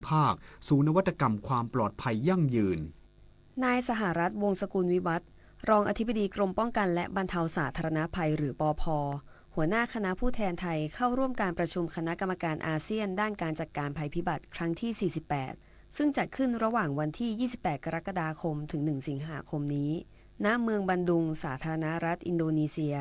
ภาค สู่นวัตกรรมความปลอดภัยยั่งยืน นายสหรัฐ วงศ์สกุลวิวัฒน์ รองอธิบดีกรมป้องกันและบรรเทาสาธารณภัย หรือ ปภ หัวหน้าคณะผู้แทนไทยเข้าร่วมการประชุมคณะกรรมการอาเซียนด้านการจัดการภัยพิบัติครั้งที่ สี่สิบแปด ซึ่งจัดขึ้นระหว่างวันที่ ยี่สิบแปด กรกฎาคม ถึง หนึ่ง สิงหาคมนี้ ณ เมืองบันดุง สาธารณรัฐอินโดนีเซีย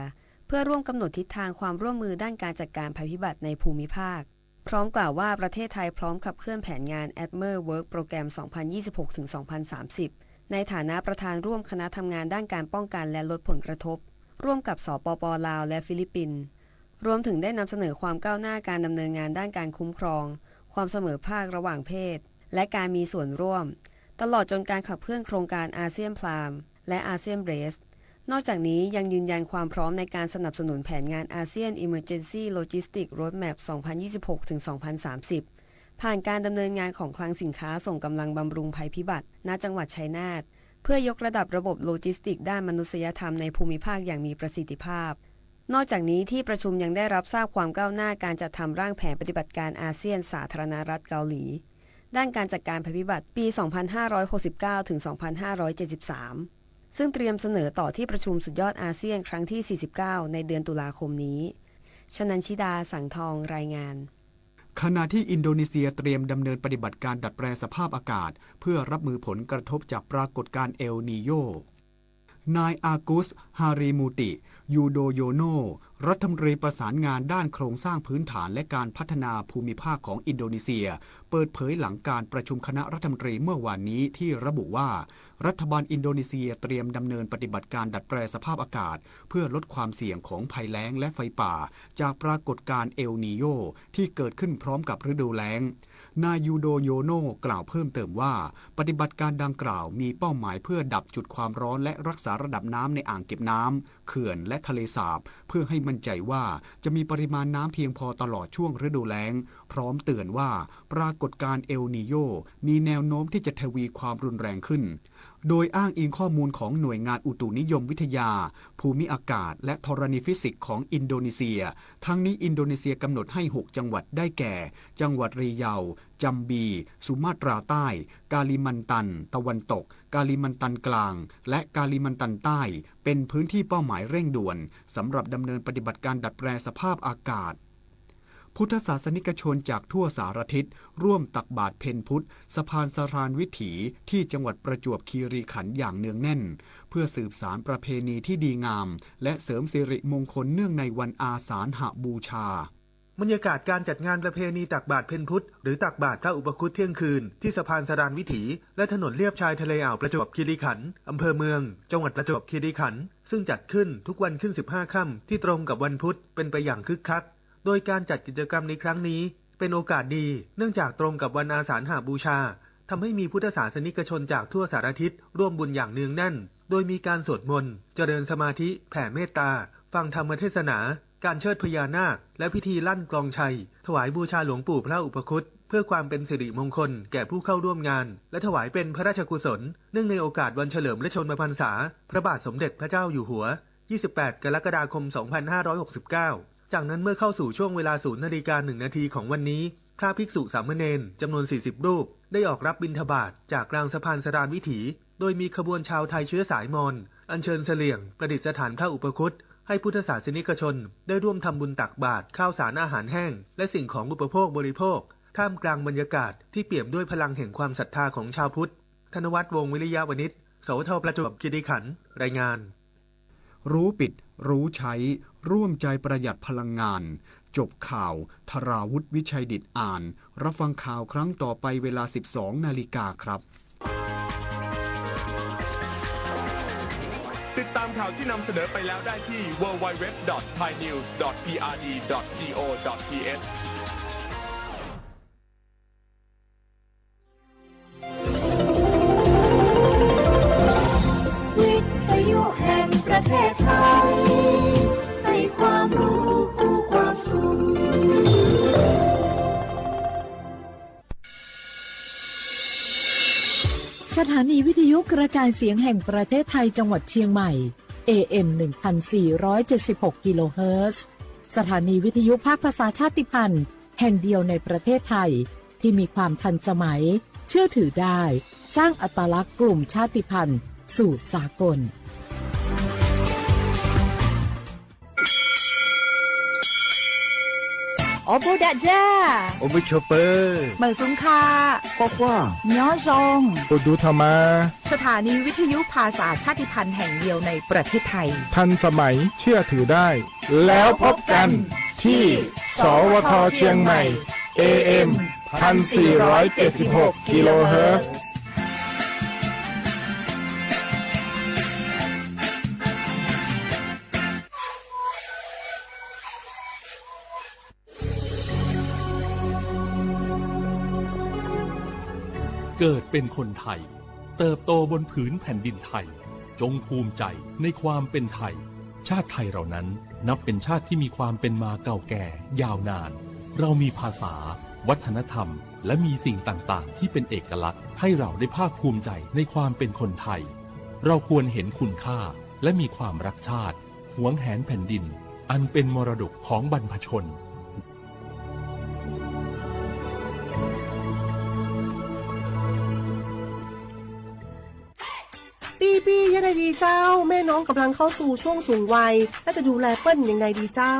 เพื่อร่วมกำหนดทิศทางความร่วมมือด้านการจัดการภัยพิบัติในภูมิภาค พร้อมกล่าวว่าประเทศไทยพร้อมขับเคลื่อนแผนงาน ADMIRE Work Programme สองพันยี่สิบหก ถึง สองพันสามสิบ ในฐานะประธานร่วมคณะทำงานด้านการป้องกันและลดผลกระทบ ร่วมกับ สปป ลาว และฟิลิปปินส์ รวมถึงได้นำเสนอความก้าวหน้าการดำเนินงานด้านการคุ้มครอง ความเสมอภาคระหว่างเพศ และการมีส่วนร่วม ตลอดจนการขับเคลื่อนโครงการ ASEAN Prime และ ASEAN Brace นอกจากนี้ยังยืนยันความพร้อมในการสนับสนุนแผนงาน ASEAN Emergency Logistics Roadmap สองพันยี่สิบหก ถึง สองพันสามสิบ ผ่านการดำเนินงานของคลังสินค้าส่งกำลังบำรุงภัยพิบัติ ณ จังหวัดชัยนาท เพื่อยกระดับระบบโลจิสติกส์ด้านมนุษยธรรมในภูมิภาคอย่างมีประสิทธิภาพ นอกจากนี้ที่ประชุมยังได้รับทราบความก้าวหน้าการจัดทำร่างแผนปฏิบัติการอาเซียนสาธารณรัฐเกาหลี ด้านการจัดการภัยพิบัติปี สองพันห้าร้อยหกสิบเก้า ถึง สองพันห้าร้อยเจ็ดสิบสาม ซึ่งเตรียมเสนอต่อที่ประชุมสุดยอดอาเซียนครั้งที่ สี่สิบเก้า ในเดือนตุลาคมนี้ ชนัญชิดา สังทอง รายงาน ขณะที่อินโดนีเซียเตรียมดำเนินปฏิบัติการดัดแปลงสภาพอากาศ เพื่อรับมือผลกระทบจากปรากฏการณ์เอลนีโญ นายอากุส ฮาริมูติ ยูโดโยโน รัฐมนตรีประสานงานด้านโครงสร้างพื้นฐานและการพัฒนาภูมิภาคของอินโดนีเซีย เปิดเผยหลังการประชุมคณะรัฐมนตรีเมื่อวานนี้ที่ระบุว่า รัฐบาลอินโดนีเซียเตรียมดำเนินปฏิบัติการดัดแปลงสภาพอากาศ เพื่อลดความเสี่ยงของภัยแล้งและไฟป่า จากปรากฏการณ์เอลนีโญที่เกิดขึ้นพร้อมกับฤดูแล้ง นายยูโดโยโนกล่าวเพิ่มเติมว่า ปฏิบัติการดังกล่าวมีเป้าหมายเพื่อดับจุดความร้อนและรักษาระดับน้ำในอ่างเก็บน้ำ เขื่อนและทะเลสาบ เพื่อให้มั่นใจว่าจะมีปริมาณน้ำเพียงพอตลอดช่วงฤดูแล้ง พร้อมเตือนว่าปรากฏการณ์เอลนีโญมีแนวโน้มที่จะทวีความรุนแรงขึ้น โดยอ้างอิงข้อมูลของหน่วยงานอุตุนิยมวิทยา ภูมิอากาศ และธรณีฟิสิกส์ของอินโดนีเซีย ทั้งนี้อินโดนีเซียกำหนดให้ หก จังหวัดได้แก่ จังหวัดริยาว จัมบี สุมาตราใต้ กาลิมันตันตะวันตก กาลิมันตันกลาง และกาลิมันตันใต้ เป็นพื้นที่เป้าหมายเร่งด่วนสำหรับดำเนินปฏิบัติการดัดแปลงสภาพอากาศ พุทธศาสนิกชนจากทั่วสารทิศร่วมตักบาตรเพลพุธ สะพานสรานวิถีที่จังหวัดประจวบคีรีขันธ์อย่างเนืองแน่น เพื่อสืบสานประเพณีที่ดีงาม และเสริมสิริมงคลเนื่องในวันอาสาฬหบูชา บรรยากาศการจัดงานประเพณีตักบาตรเพลพุธ หรือตักบาตรพระอุปคุตเที่ยงคืน ที่สะพานสรานวิถี และถนนเลียบชายทะเลอ่าวประจวบคีรีขันธ์ อำเภอเมือง จังหวัดประจวบคีรีขันธ์ ซึ่งจัดขึ้นทุกวันขึ้น สิบห้า ค่ำ ที่ตรงกับวันพุธ เป็นไปอย่างคึกคัก โดยการจัดกิจกรรมในครั้งนี้ เป็นโอกาสดี เนื่องจากตรงกับวันอาสาฬหบูชา ทำให้มีพุทธศาสนิกชนจากทั่วสารทิศร่วมบุญอย่างเนืองแน่น โดยมีการสวดมนต์ เจริญสมาธิ แผ่เมตตา ฟังธรรมเทศนา การเชิดพญานาค และพิธีลั่นกลองชัย ถวายบูชาหลวงปู่พระอุปคุต เพื่อความเป็นสิริมงคลแก่ผู้เข้าร่วมงาน และถวายเป็นพระราชกุศล เนื่องในโอกาสวันเฉลิมพระชนมพรรษา พระบาทสมเด็จพระเจ้าอยู่หัว ยี่สิบแปด กรกฎาคม สองพันห้าร้อยหกสิบเก้า จากนั้นเมื่อเข้าสู่ช่วงเวลา ศูนย์ นาฬิกา หนึ่ง นาทีของวันนี้ พระภิกษุสามเณรจำนวน สี่สิบ รูป ได้ออกรับบิณฑบาตจากกลางสะพานสรานวิถี โดยมีขบวนชาวไทยเชื้อสายมอญ อัญเชิญเสลี่ยงประดิษฐานพระอุปคุต ให้พุทธศาสนิกชนได้ร่วมทำบุญตักบาตรข้าวสารอาหารแห้ง และสิ่งของอุปโภคบริโภค ท่ามกลางบรรยากาศที่เปี่ยมด้วยพลังแห่งความศรัทธาของชาวพุทธ ธนวัฒน์ วงศ์วิริยะวณิช สวท ประจวบคีรีขันธ์ รายงาน รู้ปิด รู้ใช้ ร่วมใจประหยัดพลังงาน จบข่าว ธราวุฒิ วิชัยดิตอ่าน รับฟังข่าวครั้งต่อไปเวลา สิบสอง นาฬิกาครับ ติดตามข่าวที่นำเสนอไปแล้วได้ที่ ดับเบิลยู ดับเบิลยู ดับเบิลยู ดอท ไทยนิวส์ ดอท พีอาร์ดี ดอท จี โอ ดอท ที เอช วิทยุแห่งประเทศไทย ให้ความรู้คู่ความสุข สถานีวิทยุกระจายเสียงแห่งประเทศไทยจังหวัดเชียงใหม่ เอ เอ็ม หนึ่งพันสี่ร้อยเจ็ดสิบหก กิโลเฮิรตซ์ สถานีวิทยุภาคภาษาชาติพันธุ์แห่งเดียวในประเทศไทย ที่มีความทันสมัย เชื่อถือได้ สร้างอัตลักษณ์กลุ่มชาติพันธุ์สู่สากล Awˬ bon daꞈ jaˇ. Awˬ bon chaw peuˬ. Meunˍ suhˍ hk'a. K'awꞈ k'oˆ. Nyi awˬ zon. Awˬ duˬ htaꞈ ma. สถานีวิทยุภาษาชาติพันธุ์แห่งเดียวในประเทศไทย ทันสมัย เชื่อถือได้ แล้วพบกันที่ สวท เชียงใหม่ เอเอ็ม พันสี่ร้อยเจ็ดสิบหก กิโลเฮิรตซ์ เกิดเป็นคนไทย เติบโตบนผืนแผ่นดินไทย จงภูมิใจในความเป็นไทย ชาติไทยเรานั้นนับเป็นชาติที่มีความเป็นมาเก่าแก่ยาวนาน เรามีภาษา วัฒนธรรม และมีสิ่งต่างๆ ที่เป็นเอกลักษณ์ ให้เราได้ภาคภูมิใจในความเป็นคนไทย เราควรเห็นคุณค่า และมีความรักชาติ หวงแหนแผ่นดิน อันเป็นมรดกของบรรพชน ปี้ๆ ยังไงดีเจ้า แม่น้องกำลังเข้าสู่ช่วงสูงวัย แล้วจะดูแลเปิ้นยังไงดีเจ้า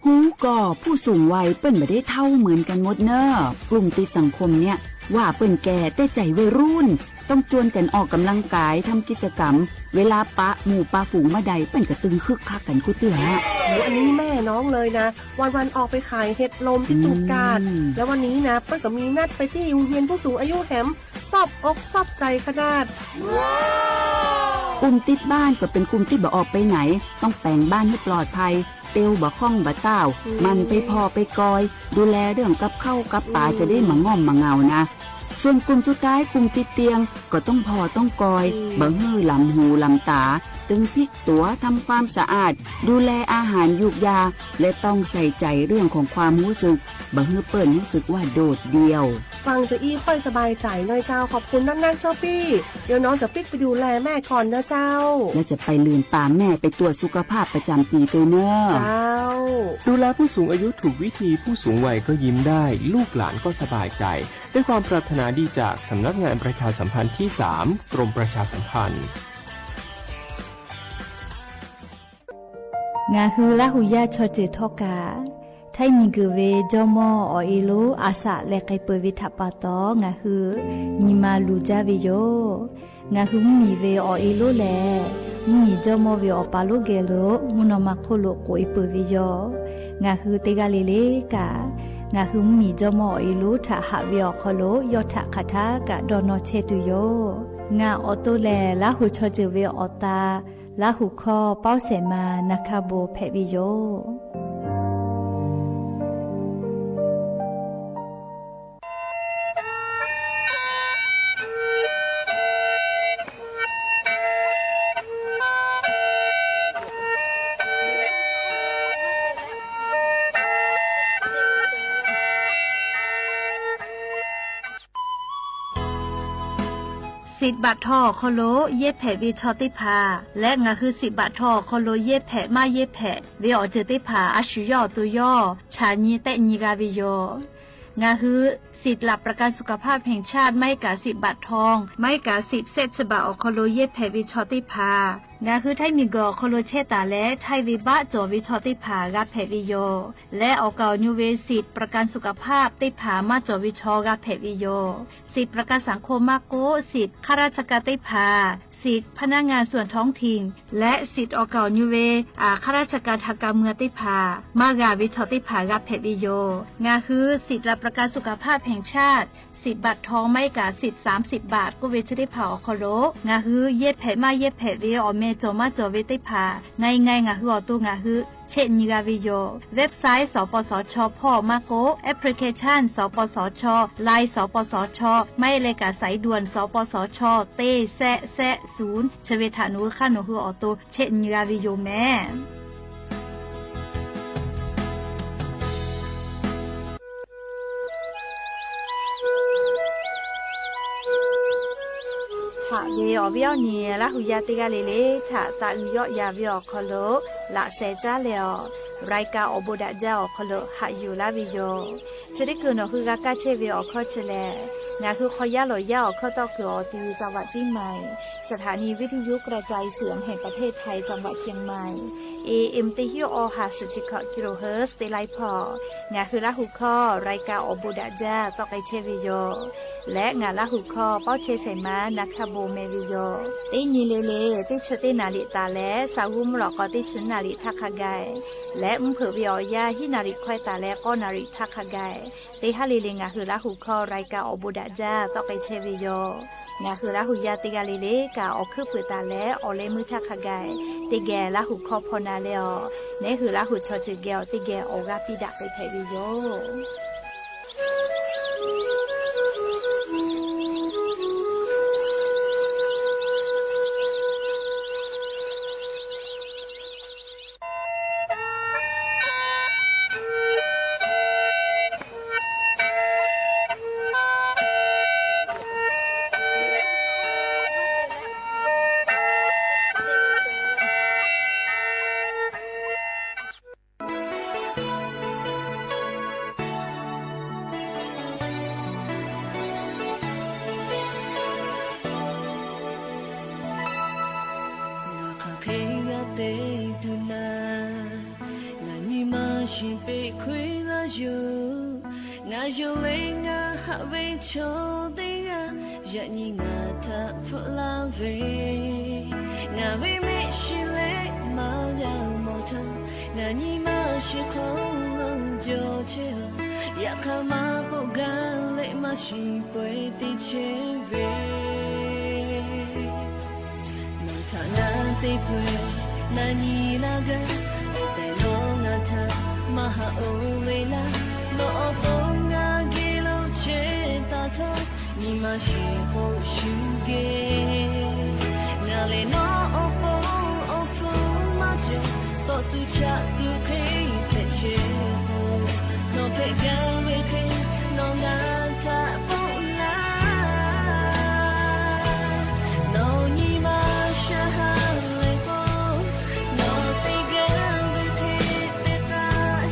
ฮู้ก่อ ผู้สูงวัยเปิ้นบ่ได้เฒ่าเหมือนกันหมดเน่อ กลุ่มติดสังคมเนี่ย ว่าเปิ้นแก่แต่ใจวัยรุ่น ต้องจวนกันออกกำลังกาย ทำกิจกรรม เวลาปะหมู่ปะฝูงเมื่อใด เปิ้นก็ตึงคึกคักกันกู้เตื้อ โอ้โห อันนี้แม่น้องเลยนะ วันๆ ออกไปขายเห็ดลมที่ตูบกาด อืม แล้ววันนี้นะ เปิ้นก็มีนัดไปที่โรงเรียนผู้สูงอายุแหม ซอบอกซอบใจขนาด กลุ่มติดบ้านก็เป็นกลุ่มที่บ่ออกไปไหน ต้องแป๋งบ้านให้ปลอดภัย เตียวบ่คล่องบ่ต้าว อืม หมั่นไปผ่อไปกอย ดูแลเรื่องกับข้าวกับปา อืม จะได้บ่ง่อมบ่เหงานะ ส่วนกลุ่มสุดท้าย กลุ่มติดเตียง ก็ต้องผ่อต้องกอย อืม บ่หื้อหลำหูหลำต๋า ตึงพลิกตั๋ว ทำความสะอาด ดูแลอาหารยูกยา และต้องใส่ใจเรื่องของความรู้สึก บ่หื้อเปิ้นรู้สึกว่าโดดเดี่ยว ฟังจะอี้ค่อยสบายใจหน่อยเจ้า ขอบคุณนักๆ เจ้าปี้ เดี๋ยวน้องจะปิ๊กไปดูแลแม่ก่อนนะเจ้า แล้วจะไปลืมปาแม่ไปตรวจสุขภาพประจำปีด้วยเนอะ เจ้า ดูแลผู้สูงอายุถูกวิธี ผู้สูงวัยก็ยิ้มได้ ลูกหลานก็สบายใจ ด้วยความปรารถนาดีจากสำนักงานประชาสัมพันธ์ที่สาม กรมประชาสัมพันธ์ Ngaˬ hui Laˇ hu yaˇ chaw ceuˬ htawˇ kaꞈ, htaiˇ miˬ guiˬ ve jawˇ mawˇ awˬ e lonˉ a shaꞈ leh k'ai peuˬ ve htaꞈ pa taw, ngaˬ hui nyi ma luˬ jaˇ ve yoˬ. Ngaˬ hui mvuhˇ miˬ ve awˬ e lonˉ lehˬ, mvuhˇ miˬ jawˇ mawˇ ve awˬ pa lonˉ geh lo mvuhˇ naw ma hk'oˆ lo k'oꞈ e peuˬ ve yoˬ. Ngaˬ hui teˇ g'aˇ le le kaꞈ, ngaˬ hui mvuhˇ miˬ jawˇ mawˇ awˬ e lonˉ htaꞈ haꞈ ve awˬ hk'aw lo yawˇ htaꞈ hk'aˬ htaˇ kaꞈ dawˇ nawˇ chehˇ tuˬ yoˬ. Ngaˬ awˬ to lehˬ, Laˇ huˍ chaw ceuˬ ve awˬ ta Laˇ huˍ hkawˇ Pawˇ Sehˍ ma Na hkaˇ bon hpehꞈ ve yoˬ. Siꞈ baꞈ htaw awˬ hk'aw lo yehˇ hpehꞈ ve chaw teˇ hpaˍ leh, ngaˬ hui siꞈ baꞈ htaw awˬ hk'aw lo yehˇ hpehꞈ maˇ yehˇ hpehꞈ ve awˬ ceuˬ teˇ hpaˍ a shu yawˇ awˬ to yawˇ chaꞈ nyi tehˆ nyi g'a ve yoˬ. Ngaˬ hui สิทธิ์หลักประกันสุขภาพแห่งชาติ maˇ heˆ kaꞈ siꞈ baꞈ htaw, maˇ heˆ kaꞈ siꞈ sehˆ chi baꞈ awˬ hk'aw lo yehˇ hpehꞈ ve chaw teˇ hpaˍ, ngaˬ hui htaiˇ miˬ guiˬ awˬ hk'aw lo chehˇ taˍ leh htaiˇ ve baˆ cawˬ ve chaw teˇ hpaˍ g'a hpehꞈ ve yoˬ. Leh awˬ kaˍ awˬ nu ve siꞈ ประกันสุขภาพ teˇ hpaˍ maˇ cawˬ ve chaw g'a hpehꞈ ve yoˬ. Siꞈ ประกันสังคม maˇ k'oˆ, siꞈ ข้าราชการ teˇ hpaˍ, siꞈ พนักงานส่วนท้องถิ่น leh siꞈ awˬ kaˍ awˬ nu ve ข้าราชการทางการเมือง teˇ hpaˍ maˇ g'a ve chaw teˇ hpaˍ g'a hpehꞈ ve yoˬ. Ngaˬ hui สิทธิ์หลักประกันสุขภาพแห่งชาติ siꞈ baꞈ htaw maˇ heˆ kaꞈ siꞈ สามสิบบาท k'oˆ ve chi teˇ hpaˍ awˬ hk'aw lo ngaˬ hui yehˇ hpehꞈ maˇ yehˇ hpehꞈ ve awˬ meh cawˬ maˇ cawˬ ve teˇ hpaˍ, ngaˬ ngaˬ ngaˬ hui awˬ to ngaˬ hui chehˆ nyi g'a ve yoˬ. Website สปสช hpawˇ maˇ k'oˆ, application สปสช Line สปสช maˇ heˆ leh kaꞈ สายด่วน สปสช teˇ sehˆ sehˆ ศูนย์ chi ve htaꞈ nawˬ hui hk'aˇ nawˬ hui awˬ to chehˆ nyi g'a ve yoˬ mehˍ. Haꞈ ve awˬ viˉ awˬ nyi Laˇ huˍ yaˇ teˇ g'aˇ le le htaꞈ taꞈ uiˍ yawˆ yan ve awˬ hk'aw lo laꞈ sheh caˉ leh awˬ, รายการ Awˬ bon daꞈ jaˇ awˬ hk'aw lo haꞈ yuˬ laˇ ve yoˬ. Chi teˇ kuiˬ nawˬ hui g'a kaˇ chehˇ ve awˬ hkawˇ chi lehˬ, ngaˬ hui hk'aw yaˇ lawˬ yaˇ awˬ hkawˇ tawˆ kuiˬ awˬ ti จังหวัดเชียงใหม่ สถานีวิทยุกระจายเสียงแห่งประเทศไทย จังหวัดเชียงใหม่ เอเอ็ม teˇ hinˉ awˬ ha suhˍ chi hkawꞈ กิโลเฮิรตซ์ teˇ laiˉ hpawˇ, ngaˬ hui Laˇ huˍ hkawˇ รายการออกบูดักจ้า tawˆ k'ai chehˇ ve yoˬ. Leh ngaˬ Laˇ huˍ hkawˇ pawˇ chehˇ shehˍ ma na hkaˇ bon meh ve yoˬ. Teˇ nyi le le teˇ chi teˇ naˍ riˍ taˍ leh, sa g'uˇ mvuhˇ lawꞈ k'aw teˇ chi naˍ riˍ htaˇ hk'a gaˬ, leh mvuhˇ hpeuꞈ ve awˬ yanˇ hiˉ naˍ riˍ hkawehˇ taˍ leh k'awˇ naˍ riˍ htaˇ hk'a gaˬ, teˇ haˉ le le ngaˬ hui Laˇ huˍ hkawˇ รายการออกบูดักจ้า tawˆ k'ai chehˇ ve yoˬ. Ngaˬ hui Laˇ huˍ yaˇ teˇ g'aˇ le le kaꞈ awˬ hkuiˉ puiˍ taˍ leh awˬ leh meuˇ htaˇ hk'a gaˬ, teˇ geh Laˇ huˍ hkawˇ hpaw na leh awˬ, neˉ hui Laˇ huˍ chaw ceuˬ geh awˬ teˇ geh awˬ g'aˇ piˇ daꞈ k'ai hpehꞈ ve yoˬ. Ngaˬ hk'aˬ hk'e g'a te tuˬ naˍ, ngaˬ nyi ma shiˍ peꞈ hkawehˇ laˇ yoˬ. Ngaˬ yonˍ leh ngaˬ haꞈ ve chaw teˇ g'aˇ, yaꞈ nyi ngaˬ htaꞈ hpfuhˆ laˇ ve, ngaˬ ve mehˆ shiˍ leh maˇ g'a mawˬ htaˇ, ngaˬ nyi ma shiˍ hk'aw lo jawˬ chehˇ a. Yaꞈ hk'aˇ maˇ k'oˆ gaˇ leh maˇ shiˍ pawehˇ te chehˇ ve, nawˬ htaꞈ ngaˬ te peuˬ na nyi laˇ gaˇ. Tehꞈ nawˬ ngaˬ htaꞈ maˇ haꞈ oˇ ve laˇ. Nawˬ awˬ pon ngaˬ geh lo chehˇ taˍ htawˇ, nyi ma shiˍ k'o shuˍ geh. Ngaˬ lehˬ nawˬ awˬ pon awˬ hpfuhˇ maˇ cawˬ. Tawˆ tuˬ chaꞈ tuˬ hk'e hpehꞈ chehˇ k'o, nawˬ hpehꞈ gaˇ ve hk'e nawˬ ngaˬ htaꞈ k'oˆ laˇ. Nawˬ nyi ma shaˍ haˍ leh k'o, nawˬ te gaˇ ve hk'e te k'ai.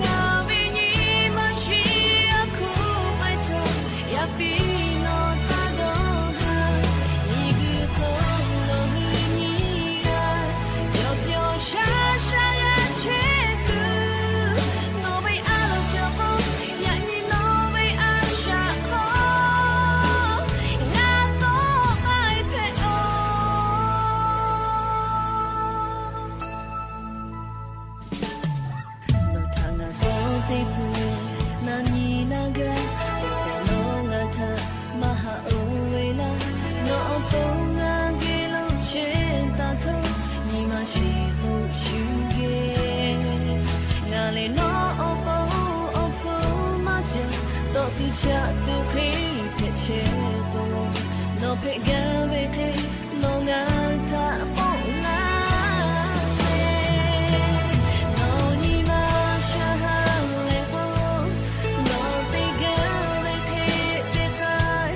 Ngaˬ ve nyi ma shiˍ a hkuˇ k'ai htawˇ, yaꞈ piˇ nawˬ taˇ dawˇ haˍ. Miˬ guiˬ hk'oˆ nawˬ hui nyi g'aˇ, yawˬ pyawˬ shaˉ shaˉ g'a chehˇ tuˬ, nawˬ ve a loˍ cawˬ k'o, yaꞈ nyi nawˬ ve a shaꞈ hk'aw ngaˬ tawˆ k'ai hpehꞈ a. Nawˬ htaꞈ ngaˬ k'awꞈ te peuˬ na nyi laˇ gaˇ. Tehꞈ nawˬ ngaˬ htaꞈ maˇ haꞈ oˇ ve laˇ. Nawˬ awˬ pon ngaˬ geh lo chehˇ taˍ htawˇ, nyi ma shiˍ k'o shuˍ geh. Ngaˬ lehˬ nawˬ awˬ pon awˬ hpfuhˇ maˇ cawˬ. Tawˆ tuˬ chaꞈ tuˬ hk'e hpehꞈ chehˇ k'o, nawˬ hpehꞈ gaˇ ve hk'e nawˬ ngaˬ htaꞈ k'oˆ laˇ ve. Nawˬ nyi ma shaˍ haˍ leh k'o, nawˬ te gaˇ ve hk'e te k'ai.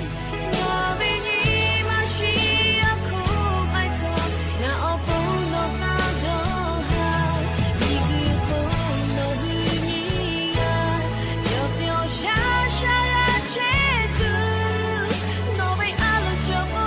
Ngaˬ ve nyi ma shiˍ a hkuˇ k'ai htawˇ, ngaˬ awˬ pon nawˬ taˇ dawˇ haˍ. Miˬ guiˬ hk'oˆ nawˬ hui nyi g'aˇ, yawˬ pyawˬ shaˉ shaˉ g'a chehˇ tuˬ, nawˬ ve a loˍ cawˬ k'o,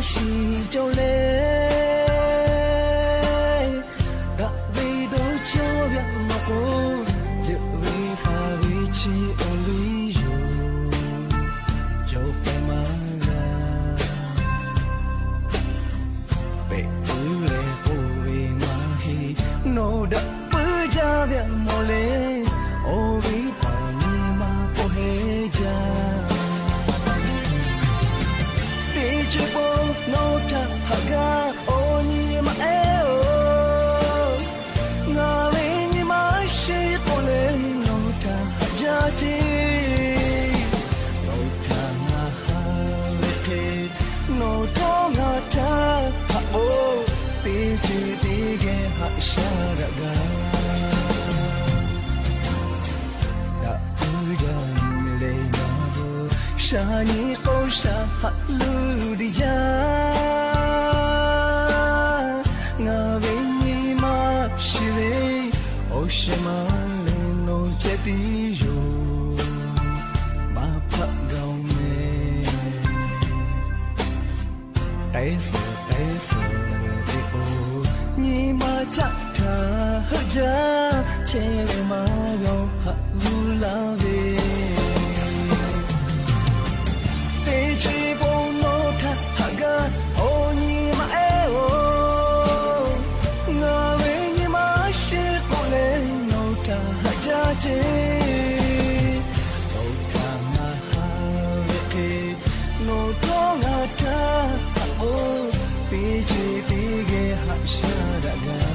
shiˍ cawˬ le. Daꞈ ve dawˇ cawˇ ve awˬ lawn k'o, ceuˬ ve faˍ ve chi awˬ liˇ yoˬ. Cawˬ k'ai maˇ g'a. Pehꞈ puiˉ leh k'oˆ ve maˇ heˆ, nawˬ daꞈ puiˉ jaˇ ve mawˬ le. Awˬ viˉ paˍ nyi ma k'oˆ heˆ jaˇ. Teˇ ceuˬ pon nawˬ htaꞈ haꞈ g'a, awˬ nyi ma ehˉ-oˬ. Ngaˬ ve nyi ma shiˍ k'oˆ leh nawˬ htaꞈ haꞈ jaˇ ceˇ. Nawˬ htaꞈ ngaˬ haꞈ ve hk'e, nawˬ htawˇ ngaˬ htaꞈ haꞈ k'o, teˇ ceuˬ teˇ geh haꞈ shaˉ daꞈ gaˇ. Daꞈ puiˉ jaˇ leh ngaˬ hui shaˍ nyi k'o shaˍ haꞈ luˬ diˍ jaˇ. Ngaˬ ve nyi ma shiˍ ve, awˬ shehˍ ma leh nawˬ ceh tiˉ yoˬ. Maˇ hpaˆ gaˬ-oˬ meh. K'ai suhˍ k'ai suhˍ ve k'o, nyi ma caˆ htaꞈ heuˆ jaˇ. Chehˇ ve maˇ g'a-oˬ, haꞈ g'uˇ laˇ ve. Teˇ ceuˬ pon nawˬ htaꞈ haꞈ g'a, awˬ nyi ma ehˉ-oˬ. Ngaˬ ve nyi ma shiˍ k'oˆ leh nawˬ htaꞈ haꞈ jaˇ ceˇ. Nawˬ htaꞈ ngaˬ haꞈ ve hk'e, nawˬ htawˇ ngaˬ htaꞈ haꞈ k'o, teˇ ceuˬ teˇ geh haꞈ shaˉ daꞈ gaˇ.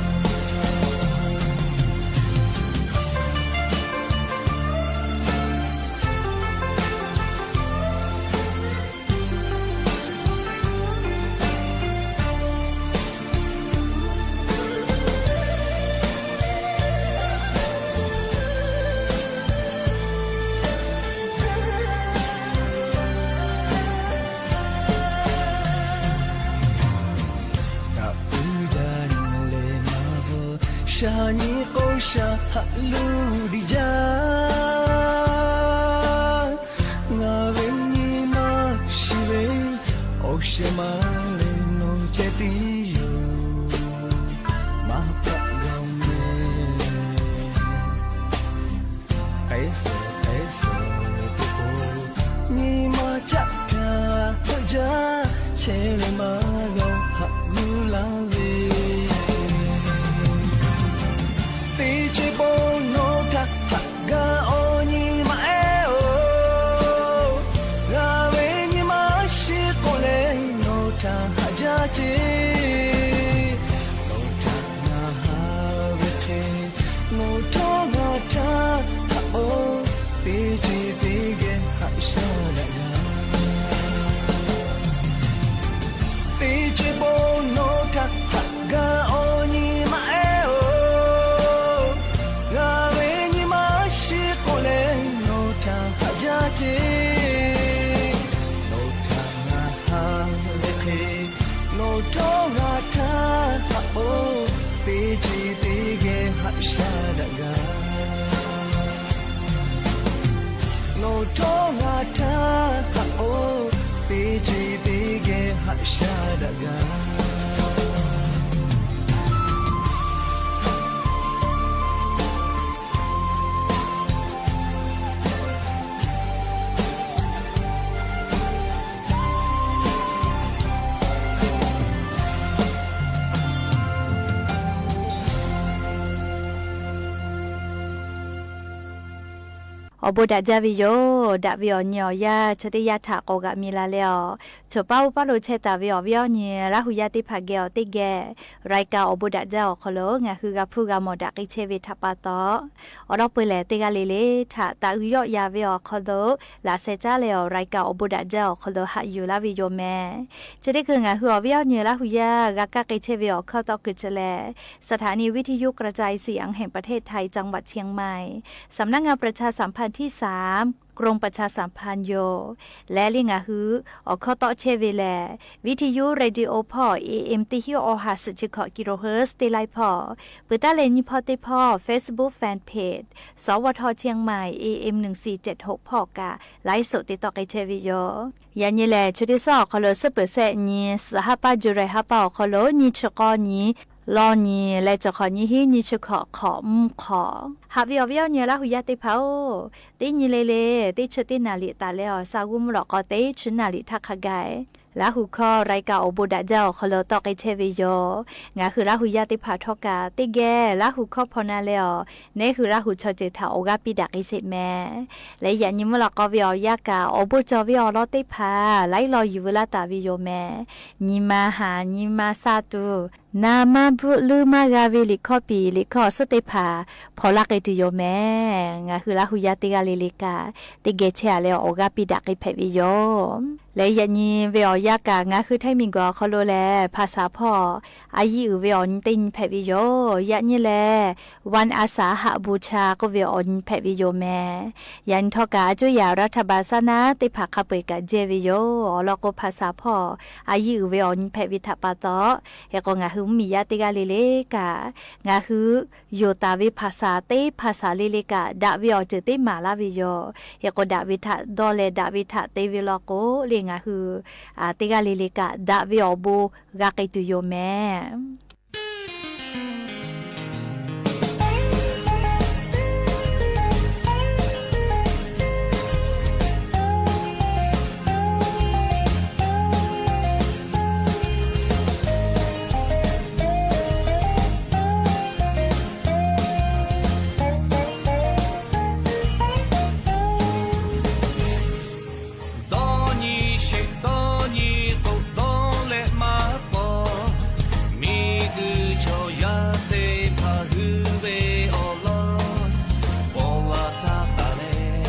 Daꞈ puiˉ jaˇ leh ngaˬ hui shaˍ nyi k'o shaˍ haꞈ luˬ diˍ jaˇ. Ngaˬ ve nyi ma shiˍ ve, awˬ shehˍ ma leh nawˬ ceh tiˉ yoˬ. Maˇ hpaˆ gaˬ-oˬ meh. K'ai suhˍ k'ai suhˍ ve k'o, nyi ma caˆ htaꞈ heuˆ jaˇ. Chehˇ ve maˇ g'a-oˬ, haꞈ g'uˇ laˇ ve. Teˇ ceuˬ pon nawˬ htaꞈ haꞈ g'a, awˬ nyi ma ehˉ-oˬ. Ngaˬ ve nyi ma shiˍ k'oˆ leh nawˬ htaꞈ haꞈ jaˇ ceˇ. Nawˬ htaꞈ ngaˬ haꞈ ve hk'e, nawˬ htawˇ ngaˬ htaꞈ haꞈ k'o, teˇ ceuˬ teˇ geh haꞈ shaˉ daꞈ gaˇ. Teˇ ceuˬ pon nawˬ htaꞈ haꞈ g'a, awˬ nyi ma ehˉ-oˬ. Ngaˬ ve nyi ma shiˍ k'oˆ leh nawˬ htaꞈ haꞈ jaˇ ceˇ. Nawˬ htaꞈ ngaˬ haꞈ ve hk'e, nawˬ htawˇ ngaˬ htaꞈ haꞈ k'o, teˇ ceuˬ teˇ geh haꞈ shaˉ daꞈ gaˇ. Nawˬ htawˇ ngaˬ htaꞈ haꞈ k'o, teˇ ceuˬ teˇ geh haꞈ shaˉ daꞈ gaˇ. Awˬ bon daꞈ jaˇ ve yoˬ. Daꞈ ve awˬ nyi awˬ yaˇ chi teˇ yanˇ htaꞈ k'awꞈ g'aꞈ mi la leh awˬ, choˬ paˇ oˇ paˇ lo chehˇ taˍ ve awˬ viˉ awˬ nyi Laˇ hu yaˇ teˇ hpaˍ geh awˬ teˇ geh รายการ awˬ bon daꞈ jaˇ awˬ hk'aw lo ngaˬ hui g'a hpuˇ g'a mawˬ daꞈ k'ai chehˇ ve htaꞈ pa taw, awˬ dawˇ peu lehˬ teˇ g'aˇ le le htaꞈ taꞈ g'uiˬ yawˆ ya ve awˬ hk'aw lo laꞈ sheh caˉ leh awˬ รายการ awˬ bon daꞈ jaˇ awˬ hk'aw lo haꞈ yuˬ laˇ ve yoˬ meh. Chi teˇ hkui ngaˬ hui awˬ viˉ awˬ nyi Laˇ hu yaˇ g'a kaˇ k'ai chehˇ ve awˬ hkawˇ tawˇ kuiˬ chi lehˬ, สถานีวิทยุกระจายเสียงแห่งประเทศไทย จังหวัดเชียงใหม่ สำนักงานประชาสัมพันธ์ที่สาม กรมประชาสัมพันธ์ yoˬ. Leh le ngaˬ hui awˬ hkawˇ tawˆ chehˇ ve lehˬ, วิทยุ radio hpawˇ A M teˇ hinˉ awˬ ha suhˍ chi hkawꞈ kilohertz teˇ laiˉ hpawˇ, peuˬ taˉ leh nyiˇ hpawˇ teˇ hpawˇ Facebook fan page สวท เชียงใหม่ A M หนึ่งสี่เจ็ดหก hpawˇ kaꞈ ไลฟ์สด te tawˆ k'ai chehˇ ve yoˬ. Yaꞈ nyi lehˬ, chi teˇ suhˉ awˬ hk'aw lo suhˉ peuˬ shehˆ nyi, suhˍ haˉ paˇ July haˉ paˇ awˬ hk'aw lo nyiˇ chi k'awˇ nyi, lawˇ nyi leh cawˬ hk'awꞈ nyiˇ hinˉ nyiˇ chi hkawꞈ hk'awꞈ mvuhˇ hk'awꞈ, haꞈ ve awˬ viˉ awˬ nyi Laˇ hu yaˇ teˇ hpaˍ-oˬ, teˇ nyi le le teˇ chi teˇ naˍ riˍ taˍ leh awˬ sha g'uˇ mvuhˇ lawꞈ k'aw teˇ chi naˍ riˍ htaˇ hk'a gaˬ Laˇ hu hkawˇ รายการ awˬ bon daꞈ jaˇ awˬ hk'aw lo tawˆ k'ai chehˇ ve yoˬ. Ngaˬ hui Laˇ hu yaˇ teˇ hpaˍ htawˇ kaꞈ teˇ geh Laˇ hu hkawˇ hpaw na leh awˬ, neˉ hui Laˇ hu chaw ceuˬ htaꞈ awˬ g'aˇ piˇ daꞈ k'ai sheˍ mehˍ. Leh yaꞈ nyi mvuhˇ lawꞈ k'aw ve awˬ yanˇ kaꞈ awˬ bon cawˬ ve awˬ lawn teˇ hpaˍ laiˉ law yuˬ veu laˇ taˍ ve yoˬ mehˍ. Nyi ma haˍ nyi ma sha tuˬ, na maˇ bvuhˆ leuˉ maˇ g'a ve liꞈ hkawˇ piˍ liꞈ hkawˇ awˬ suhˉ teˇ hpaˍ hpaw laˇ k'ai tuˬ yoˬ mehˍ. Ngaˬ hui Laˇ hu yaˇ teˇ g'aˇ le le kaꞈ teˇ geh chehˇ a leh awˬ g'aˇ piˇ daꞈ k'ai hpehꞈ ve yoˬ. Leh yaꞈ nyi ve awˬ yanˇ kaꞈ ngaˬ hui Htaiˇ miˬguiˬ awˬ hk'aw lo lehˬ, hpaˍ shaˍ hpawˇ a yiˇ uiˍ ve awˬ nyi teˇ nyi hpehꞈ ve yoˬ. Yaꞈ nyi lehˬ, วันอาสาหบูชา k'oˆ ve awˬ nyi hpehꞈ ve yoˬ mehˍ. Yaꞈ nyi htawˇ kaꞈ a cuˇ yaꞈ รัฐบาล saˉ naˉ teˇ hpaˍ hk'a peu-eˬ kaꞈ jehˇ ve yoˬ. Awˬ lawn k'o, hpaˍ shaˍ hpawˇ a yiˇ uiˍ ve awˬ nyi hpehꞈ ve htaꞈ pa taw, hk'e k'o ngaˬ hui mvuhˇmiˬ yaˇ teˇ g'aˇ le le kaꞈ, ngaˬ hui yonˍ taˍ ve hpaˍ shaˍ teˇ hpaˍ shaˍ le le kaꞈ daꞈ ve awˬ ceuˬ teˇ maˍ laˇ ve yoˬ. Hk'e k'o, daꞈ ve htaꞈ dawˇ leh daꞈ ve htaꞈ te ve law k'o le, ngaˬ hui teˇ g'aˇ le le kaꞈ daꞈ ve awˬ bon g'a k'ai tuˬ yoˬ mehˍ. Dawˇ nyi sheˍ dawˇ nyi k'o dawˇ leh maˇ paw, miˬguiˬ chaw yaˇ teˇ hpaˍ hui ve awˬ lawn paw la htaˇ taˍ leh,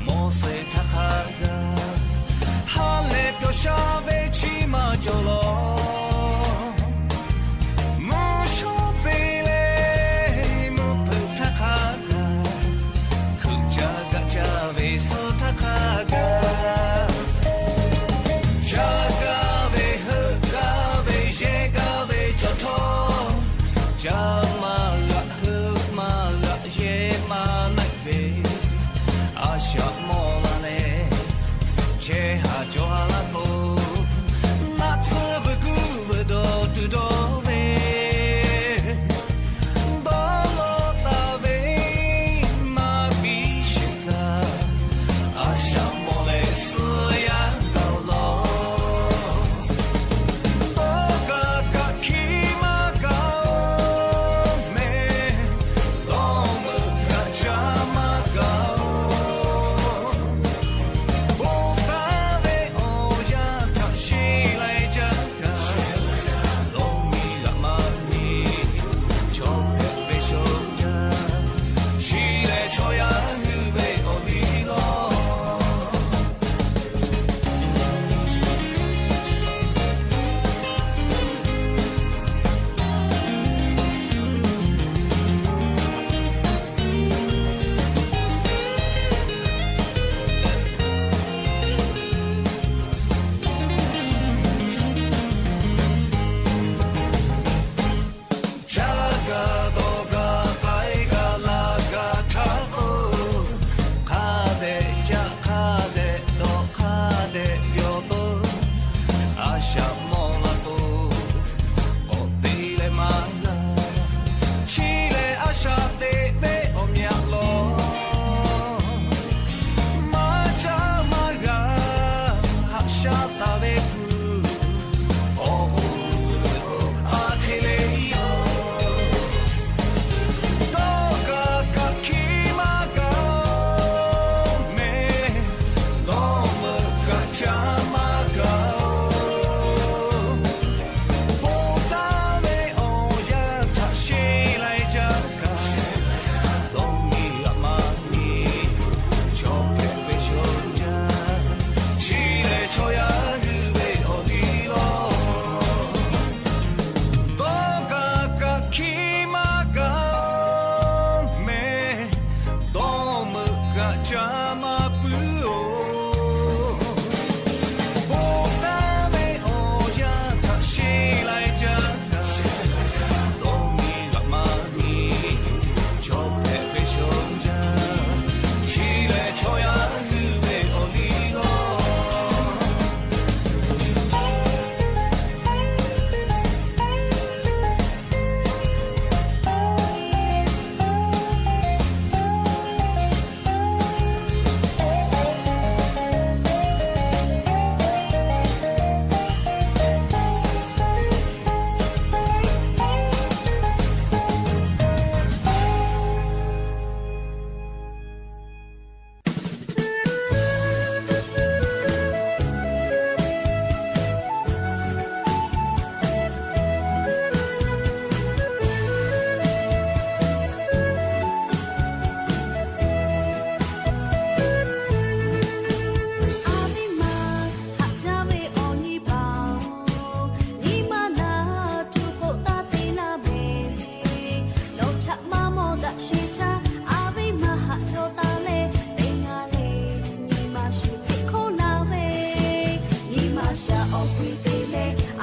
mawˬ shehˍ htaˇ hk'a gaˬ ha lehˬ pyawˬ sha ve chi maˇ cawˬ law. Mvuhˇ shawˉ te leh mvuhˇ hpeuꞈ htaˇ hk'a gaˬ, hkui ca gaꞈ ca ve suh htaˇ hk'a gaˬ, ca gaˇ ve heuˆ gaˇ ve yehˇ gaˇ ve cawˬ htawˇ, ca maˇ g'aꞈ heuˆ maˇ g'aꞈ yehˇ maˇ naˆ ve, a shaꞈ mawˬ la leh chehˇ haˍ cawˬ ha laˇ k'o, naˆ tsuhˇ veuꞈ kuˉ veuꞈ dawˬ tuˬ dawˇ ve, dawˇ lawˇ taˍ ve maˇ biˇ sheˍ kaꞈ, a shaꞈ mawˬ leh suh yaˇ gaˬ law. Dawˇ kaꞈ kaꞈ hkiˇ maˇ kaꞈ-oˬ,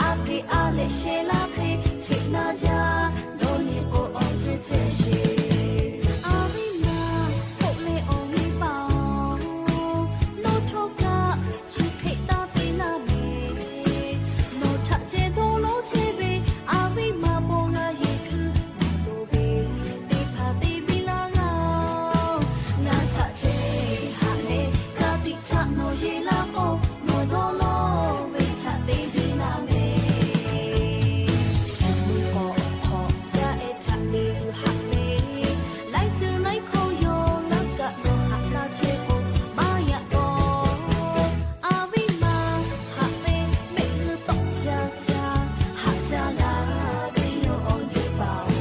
A hpeꞈ a lehꞈ sheh laˇ hk'e cheꞈ na jaˇ, dawˇ nyi k'o awˬ ceuˬ ceh sheˍ. A viˉ ma, k'oˆ leh awˬ nyi paˍ-oˬ, nawˬ htawˇ kaꞈ chi hk'e taˇ te laˇ mehˍ. Nawˬ htaꞈ ceh dawˇ lonˉ chehˇ ve a viˉ ma paw g'a yeˬ hkui, nawˬ loˍ ve teˇ hpaˍ te biˇ laˇ g'a-oˬ. Ngaˬ htaꞈ ceh haꞈ leh, ka tiꞈ htaꞈ nawˬ yeˬ laˇ k'o, nawˬ dawˇ lonˉ ve htaꞈ te biˇ laˇ mehˍ. Shu mui k'awꞈ hk'awꞈ yaˇ ehˉ htaꞈ te g'uiˬ haꞈ ve, laiˉ ceuˬ laiˉ hkawˇ yawˇ laˇ kaꞈ nawˬ haꞈ laˇ chehˇ k'o, maˇ yaꞈ k'aw. A viˉ ma, haꞈ ve mehˆ g'uˇ tawˆ caˇ caˇ, haꞈ jaˇ laˇ ve yoˬ awˬ nyi paˍ-oˬ.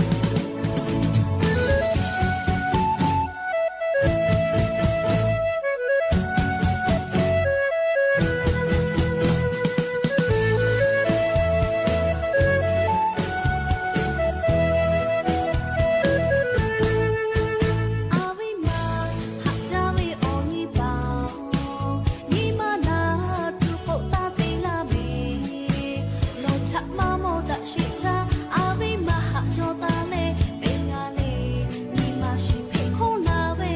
A viˉ ma, haꞈ jaˇ ve awˬ nyi paˍ-oˬ, nyi ma naˍ tuˬ k'oˆ taˇ te laˇ mehˍ. Nawˬ htaꞈ maˇ mawˬ daꞈ sheˍ htaˇ, a viˉ ma haꞈ jaw taˍ leh te g'a leh, nyi ma shiˍ hpeꞈ hk'oˆ la ve,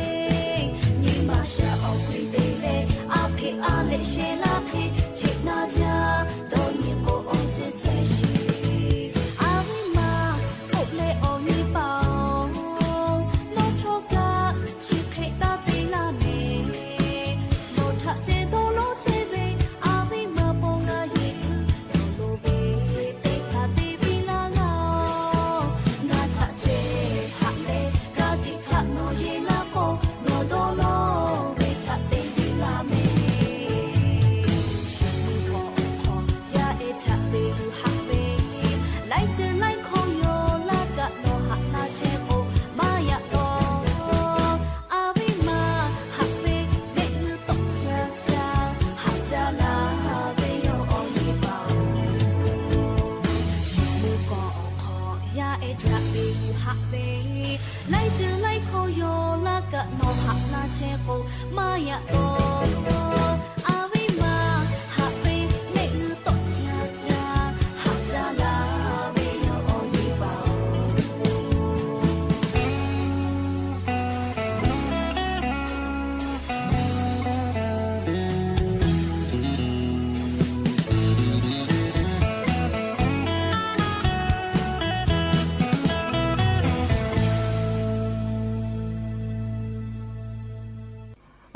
nyi ma shaˍ awˬ hk'e te leh, a hpeꞈ a lehꞈ sheh laˇ hk'e cheꞈ na jaˇ, dawˇ nyi k'o awˬ ceuˬ ceh sheˍ. A viˉ ma, k'oˆ leh awˬ nyi paˍ-oˬ, nawˬ htawˇ kaꞈ chi hk'e taˇ te laˇ mehˍ. Nawˬ htaꞈ ceh dawˇ lonˉ chehˇ ve a viˉ ma paw g'a yeˬ hkui, nawˬ loˍ ve teˇ hpaˍ te biˇ laˇ g'a-oˬ. Ngaˬ htaꞈ ceh haꞈ leh, ka tiꞈ htaꞈ nawˬ yeˬ laˇ k'o, nawˬ dawˇ lonˉ ve htaꞈ te biˇ laˇ mehˍ. Shu mui k'awꞈ hk'awꞈ yaˇ ehˉ htaꞈ te g'uiˬ haꞈ ve, laiˉ ceuˬ laiˉ hkawˇ yawˇ laˇ kaꞈ nawˬ haꞈ laˇ chehˇ k'o, maˇ yaꞈ k'aw. A viˉ ma, haꞈ ve mehˆ g'uˇ tawˆ caˇ caˇ, haꞈ jaˇ laˇ ve yoˬ awˬ nyi paˍ-oˬ. Shu mui k'awꞈ hk'awꞈ yaˇ ehˉ htaꞈ te g'uiˬ haꞈ ve, laiˉ ceuˬ laiˉ hkawˇ yawˇ laˇ kaꞈ nawˬ haꞈ laˇ chehˇ k'o, maˇ yaꞈ k'aw. A viˉ ma, haꞈ ve mehˆ g'uˇ tawˆ caˇ caˇ, haꞈ jaˇ laˇ ve yoˬ awˬ nyi paˍ-oˬ.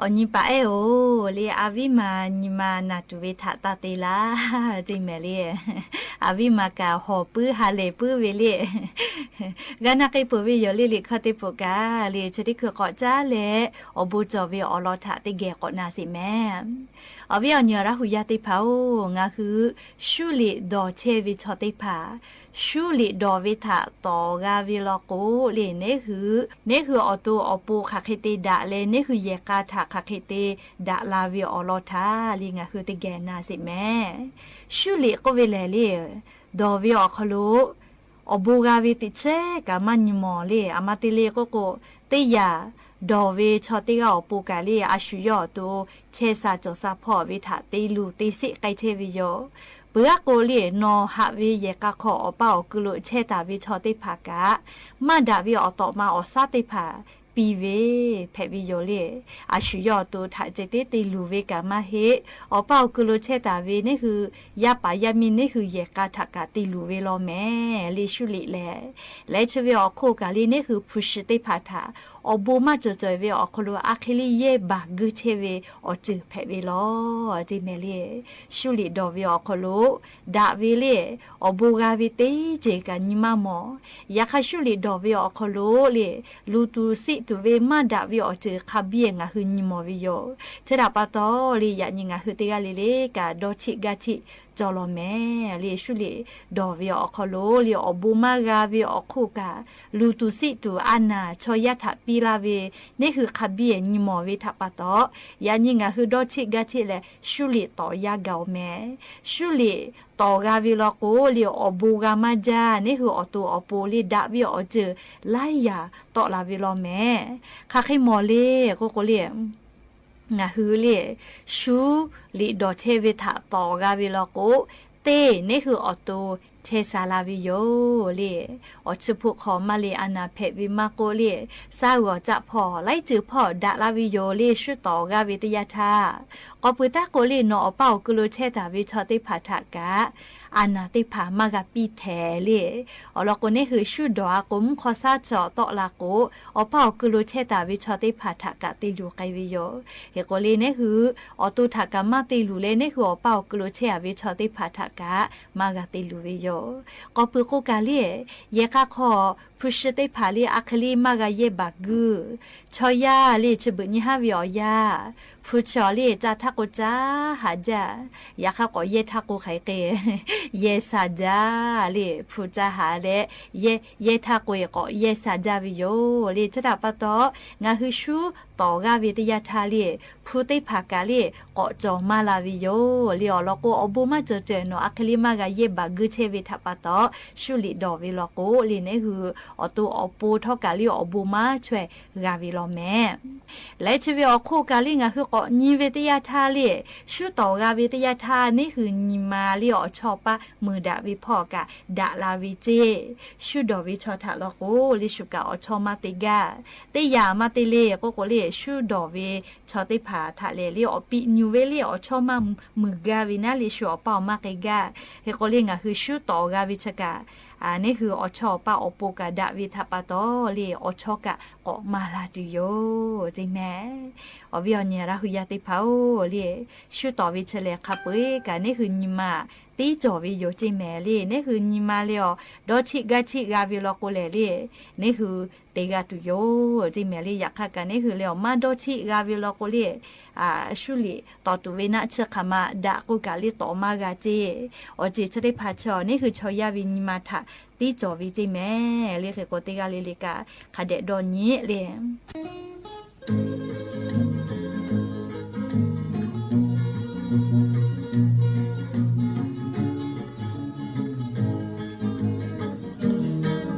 Awˬ nyi paˍ ehˉ-oˬ, le a viˉ ma nyi ma naˍ tuˬ ve htaꞈ taˇ te laˇ te mehˍ le. A viˉ ma kaꞈ hawˬ puiˉ ha lehˬ puiˉ ve le. G'a na k'ai peuˬ ve yoˬ le. Liꞈ hkawˇ teˇ peuˬ kaꞈ le, chi teˇ hkui k'awꞈ caˉ leh awˬ bon cawˬ ve awˬ lawn htaꞈ teˇ geh k'awꞈ na sheˍ mehˍ. Awˬ viˉ awˬ nyi awˬ Laˇ hu yaˇ teˇ hpaˍ-oˬ, ngaˬ hui shuˉ liꞈ dawˬ chehˇ ve chaw teˇ hpaˍ, shuˉ liꞈ dawˬ ve htaꞈ tawˍ g'a ve law k'o le, neˉ hui, neˉ hui awˬ to awˬ pon hk'aˬ hk'e te daꞈ leh, neˉ hui yehˬ k'a htaꞈ hk'aˬ hk'e te daꞈ la ve awˬ lawn htaꞈ le ngaˬ hui teˇ geh na sheˍ mehˍ. Shuˉ liꞈ k'oˆ ve lehˬ le, dawˬ ve awˬ hk'aw lo awˬ bon g'a ve teꞈ chehˇ kaꞈ maˇ nyi mawˬ le. A ma te le k'oˆ k'o, teˇ yanˇ dawˬ ve chaw teˇ g'aˇ awˬ pon kaꞈ le, a shu yawˇ awˬ to chehˇ sha cawˬ sha hpawˇ ve htaꞈ te luˬ te sheˆ k'ai chehˇ ve yoˬ. Peuˬ aˉ k'o le, nawˬ haꞈ ve yehˬ k'a hk'aw awˬ paˇ awˬ ku lo chehˇ taˍ ve chaw teˇ hpaˍ kaꞈ, maˇ daꞈ ve awˬ tawꞈ ma awˬ shaˉ teˇ hpaˍ piˇ ve hpehꞈ ve yoˬ le. A shu yawˇ awˬ to htaꞈ ceh tiˉ te luˬ ve kaꞈ maˇ heˆ. Awˬ paˇ awˬ ku lo chehˇ taˍ ve neˉ hui yaˇ paˍ yaˇ miˇ neˉ hui yehˬ k'a htaꞈ kaꞈ te luˬ ve law mehˍ le. Shuˉ liꞈ lehˬ, leh chi ve awˬ hk'oˆ kaꞈ le neˉ hui hpu shi teˇ hpaˍ htaꞈ awˬ bon maˇ cawˬ cawˬ ve awˬ hk'aw lo a hk'e le yehˇ baˬ guiˇ chehˇ ve awˬ ceuˬ hpehꞈ ve law te mehˍ le. Shuˉ liꞈ dawˬ ve awˬ hk'aw lo daꞈ ve le, awˬ bon g'a ve teˇ ceuˬ kaꞈ nyi maˇ mawˬ. Yaꞈ hk'aˇ shuˉ liꞈ dawˬ ve awˬ hk'aw lo le, luˬ tuˬ siˆ tuˬ ve maˇ daꞈ ve awˬ ceuˬ hk'a biˇ ngaˬ hui nyi mawˬ ve yoˬ. Chi htaꞈ pa taw le, yaꞈ nyi ngaˬ hui teˇ g'aˇ le le kaꞈ dawˇ cheˆ gaˇ cheˆ cawˬ law mehˍ le. Shuˉ liꞈ dawˬ ve awˬ hk'aw lo le, awˬ bon maˇ g'a ve awˬ hk'oˆ kaꞈ, luˬ tuˬ siˆ tuˬ a naˍ chaw yaˇ htaꞈ piˇ laˇ ve neˉ hui hk'a biˇ nyi mawˬ ve htaꞈ pa taw, yaꞈ nyi ngaˬ hui dawˇ cheˆ gaˇ cheˆ leh shuˉ liꞈ tawˍ yaˇ gaˬ-oˬ mehˍ. Shuˉ liꞈ tawˍ g'a ve law k'o le, awˬ bon g'a maˇ jaˇ. Neˉ hui awˬ to awˬ pon le daꞈ ve awˬ ceuˬ laiˉ yaꞈ tawˆ la ve law mehˍ. Hk'aˬ hk'e mawˬ le k'oˆ k'o le, ngaˬ hui le shuˉ liꞈ dawˬ chehˇ ve htaꞈ tawˍ g'a ve law k'o, teˇ neˉ hui awˬ to chehˇ sha la ve yoˬ le. Awˬ chi hpu hk'aw maˇ le a naˍ hpehꞈ ve maˇ k'oˆ le, sha g'awˬ caꞈ hpawˇ laiˉ ceuˬ hpawˇ daꞈ la ve yoˬ le, shu tawˍ g'a ve teˇ yanˇ htaˇ. K'awꞈ peuˬ taˉ k'o le, nawˬ awˬ pa awˬ kuiˬ lo chehˇ taˍ ve chaw teˇ hpaˍ htaꞈ kaꞈ a naˍ teˇ hpaˍ maˇ g'a piˇ htehˍ le. Awˬ lawn k'o, neˉ hui shu dawˬ a k'o, mvuhˇ hk'aw shaˉ chaw tawˆ la k'o, awˬ pa awˬ kuiˬ lo chehˇ taˍ ve chaw teˇ hpaˍ htaꞈ kaꞈ te luˬ k'ai ve yoˬ. Hk'e k'o le, neˉ hui awˬ to htaꞈ kaꞈ maˇ te luˬ leh, neˉ hui awˬ pa awˬ kuiˬ lo chehˇ a ve chaw teˇ hpaˍ htaꞈ kaꞈ maˇ g'a te luˬ ve yoˬ. K'awꞈ peuˬ k'o kaꞈ le, yehˬ k'a hk'aw hpu shi teˇ hpaˍ le a hk'e le maˇ g'a yehˇ baˬ guˇ. Chaw yaˇ le chi beuꞈ nyi haˉ ve awˬ yanˇ, hpu chi awˬ le ca htaˇ k'o caˇ haꞈ jaˇ. Yaꞈ hk'aˇ k'awꞈ yehˇ htaˇ k'o hk'aˬ hk'e yehˇ sha jaˇ le, hpu caˇ haꞈ leh yehˇ, yehˇ htaˇ k'o k'awꞈ yehˇ sha jaˇ ve yoˬ le. Chi htaꞈ pa taw, ngaˬ hui shu tawˍ g'a ve teˇ yanˇ htaˇ le, hpu teˇ hpaˍ kaꞈ le k'awꞈ cawˬ maˇ la ve yoˬ le. Awˬ lawn k'o, awˬ bon maˇ cawˬ cawehˬ nawˬ a hk'e le maˇ g'a yehˇ baˬ guˇ chehˇ ve htaꞈ pa taw, shu liꞈ dawˬ ve law k'o le, neˉ hui awˬ to awˬ pon htawˇ kaꞈ le awˬ bon maˇ chaweh g'a ve law mehˍ. Leh chi ve awˬ hk'oˆ kaꞈ le ngaˬ hui k'awꞈ nyi ve teˇ yanˇ htaˇ le, shu tawˍ g'a ve teˇ yanˇ htaˇ neˉ hui nyi ma le awˬ chawˇ paˇ meuˬ daꞈ ve hpawˇ kaꞈ daꞈ la ve ceˇ. Shu dawˬ ve chaw htaꞈ law k'o le, shu kaꞈ awˬ chawˇ maˇ te gaˇ. Teˇ yanˇ maˇ te le k'oˆ k'o le, shu dawˬ ve chaw teˇ hpaˍ htaꞈ lehˬ le awˬ piꞈ nyu ve le awˬ chawˇ maˇ meuˬ gaˇ ve naˉ le, shu awˬ paˇ awˬ maˇ k'ai gaˇ. Hk'e k'o le ngaˬ hui shu tawˍ g'a ve chi kaꞈ, neˉ hui awˬ chawˇ awˬ paˇ awˬ pon kaꞈ daꞈ ve htaꞈ pa taw le awˬ chawˇ kaꞈ k'awꞈ maˍ la tuˬ yoˬ ceˇ mehˍ. Awˬ viˉ awˬ nyi Laˇ hu yaˇ teˇ hpaˍ-oˬ le, shu tawˍ ve chi lehˬ hk'a peu-eˬ kaꞈ neˉ hui nyi ma tiˉ cawˬ ve yoˬ ceˇ mehˍ le. Neˉ hui nyi ma le awˬ dawˇ htiˆ gaˇ htiˆ g'a ve law k'o lehˬ le, neˉ hui te g'a tuˬ yoˬ ceˇ mehˍ le. Yaꞈ hk'aˇ kaꞈ neˉ hui le awˬ maˇ dawˇ htiˆ g'a ve law k'o le, shu liꞈ tawˍ tuˬ ve naˆ chi hk'aˬ ma daꞈ k'oˆ kaꞈ le tawˍ maˇ g'a ceˇ. Awˬ ceˬ chi teˇ hpaˍ chi awˬ neˉ hui chaw yaˇ ve nyi ma htaꞈ tiˉ cawˬ ve ceˇ mehˍ le. Hk'e k'o teˇ g'aˇ le le kaꞈ hk'a dehꞈ dawˇ nyi le.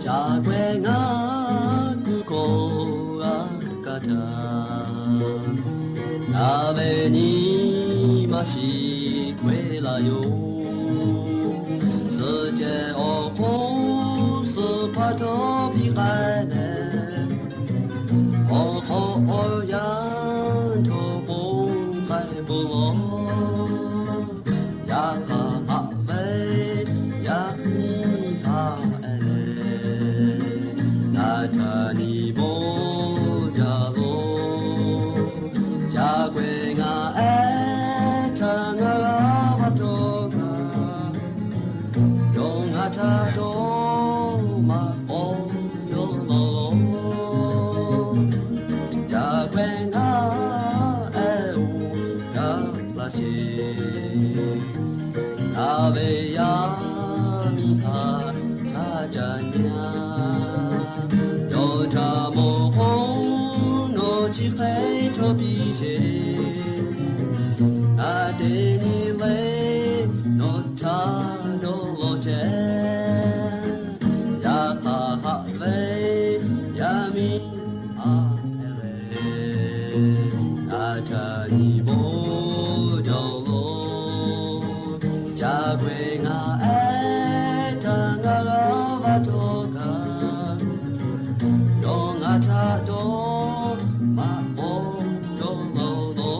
Ca k'ehˬ ngaˬ kuˬ kawˬ g'a kaˇ htaˇ, ngaˬ ve nyi ma shiˍ k'oˆ laˇ yoˬ. Suhˍ cehˬ awˬ hk'oˆ suhˍ hpaˇ htawˇ piˇ k'ai leh, awˬ hk'aw awˬ yanˇ htawˇ bon k'ai bon lawˬ. Yaꞈ hk'aˇ haꞈ ve yaˇ miˇ haꞈ e le, ngaˬ htaꞈ nyi bawˇ jaˇ lo. Ca k'ehˬ ngaˬ ehˉ htaꞈ ngaˬ g'a va htawˇ kaꞈ, yawˇ ngaˬ htaꞈ dawˇ maꞈ k'aw yawˇ law lo. Ca k'ehˬ ngaˬ ehˉ-oˬ, gaˬ laˇ sheˍ. Ngaˬ ve yaˇ miˇ haꞈ htaˇ ca nyi a. Yawˇ htaꞈ mawˬ k'o nawˬ chi hk'e chaw piˇ sheˍ. Ngaˬ teˇ nyi le nawˬ htaꞈ dawˇ law chehˇ. Yaꞈ hk'aˇ haꞈ ve yaˇ miˇ haꞈ e le, ngaˬ htaꞈ nyi bawˇ jaˇ lo. Ca k'ehˬ ngaˬ ehˉ htaꞈ ngaˬ g'a va htawˇ kaꞈ, yawˇ ngaˬ htaꞈ dawˇ maꞈ k'aw yawˇ law lo.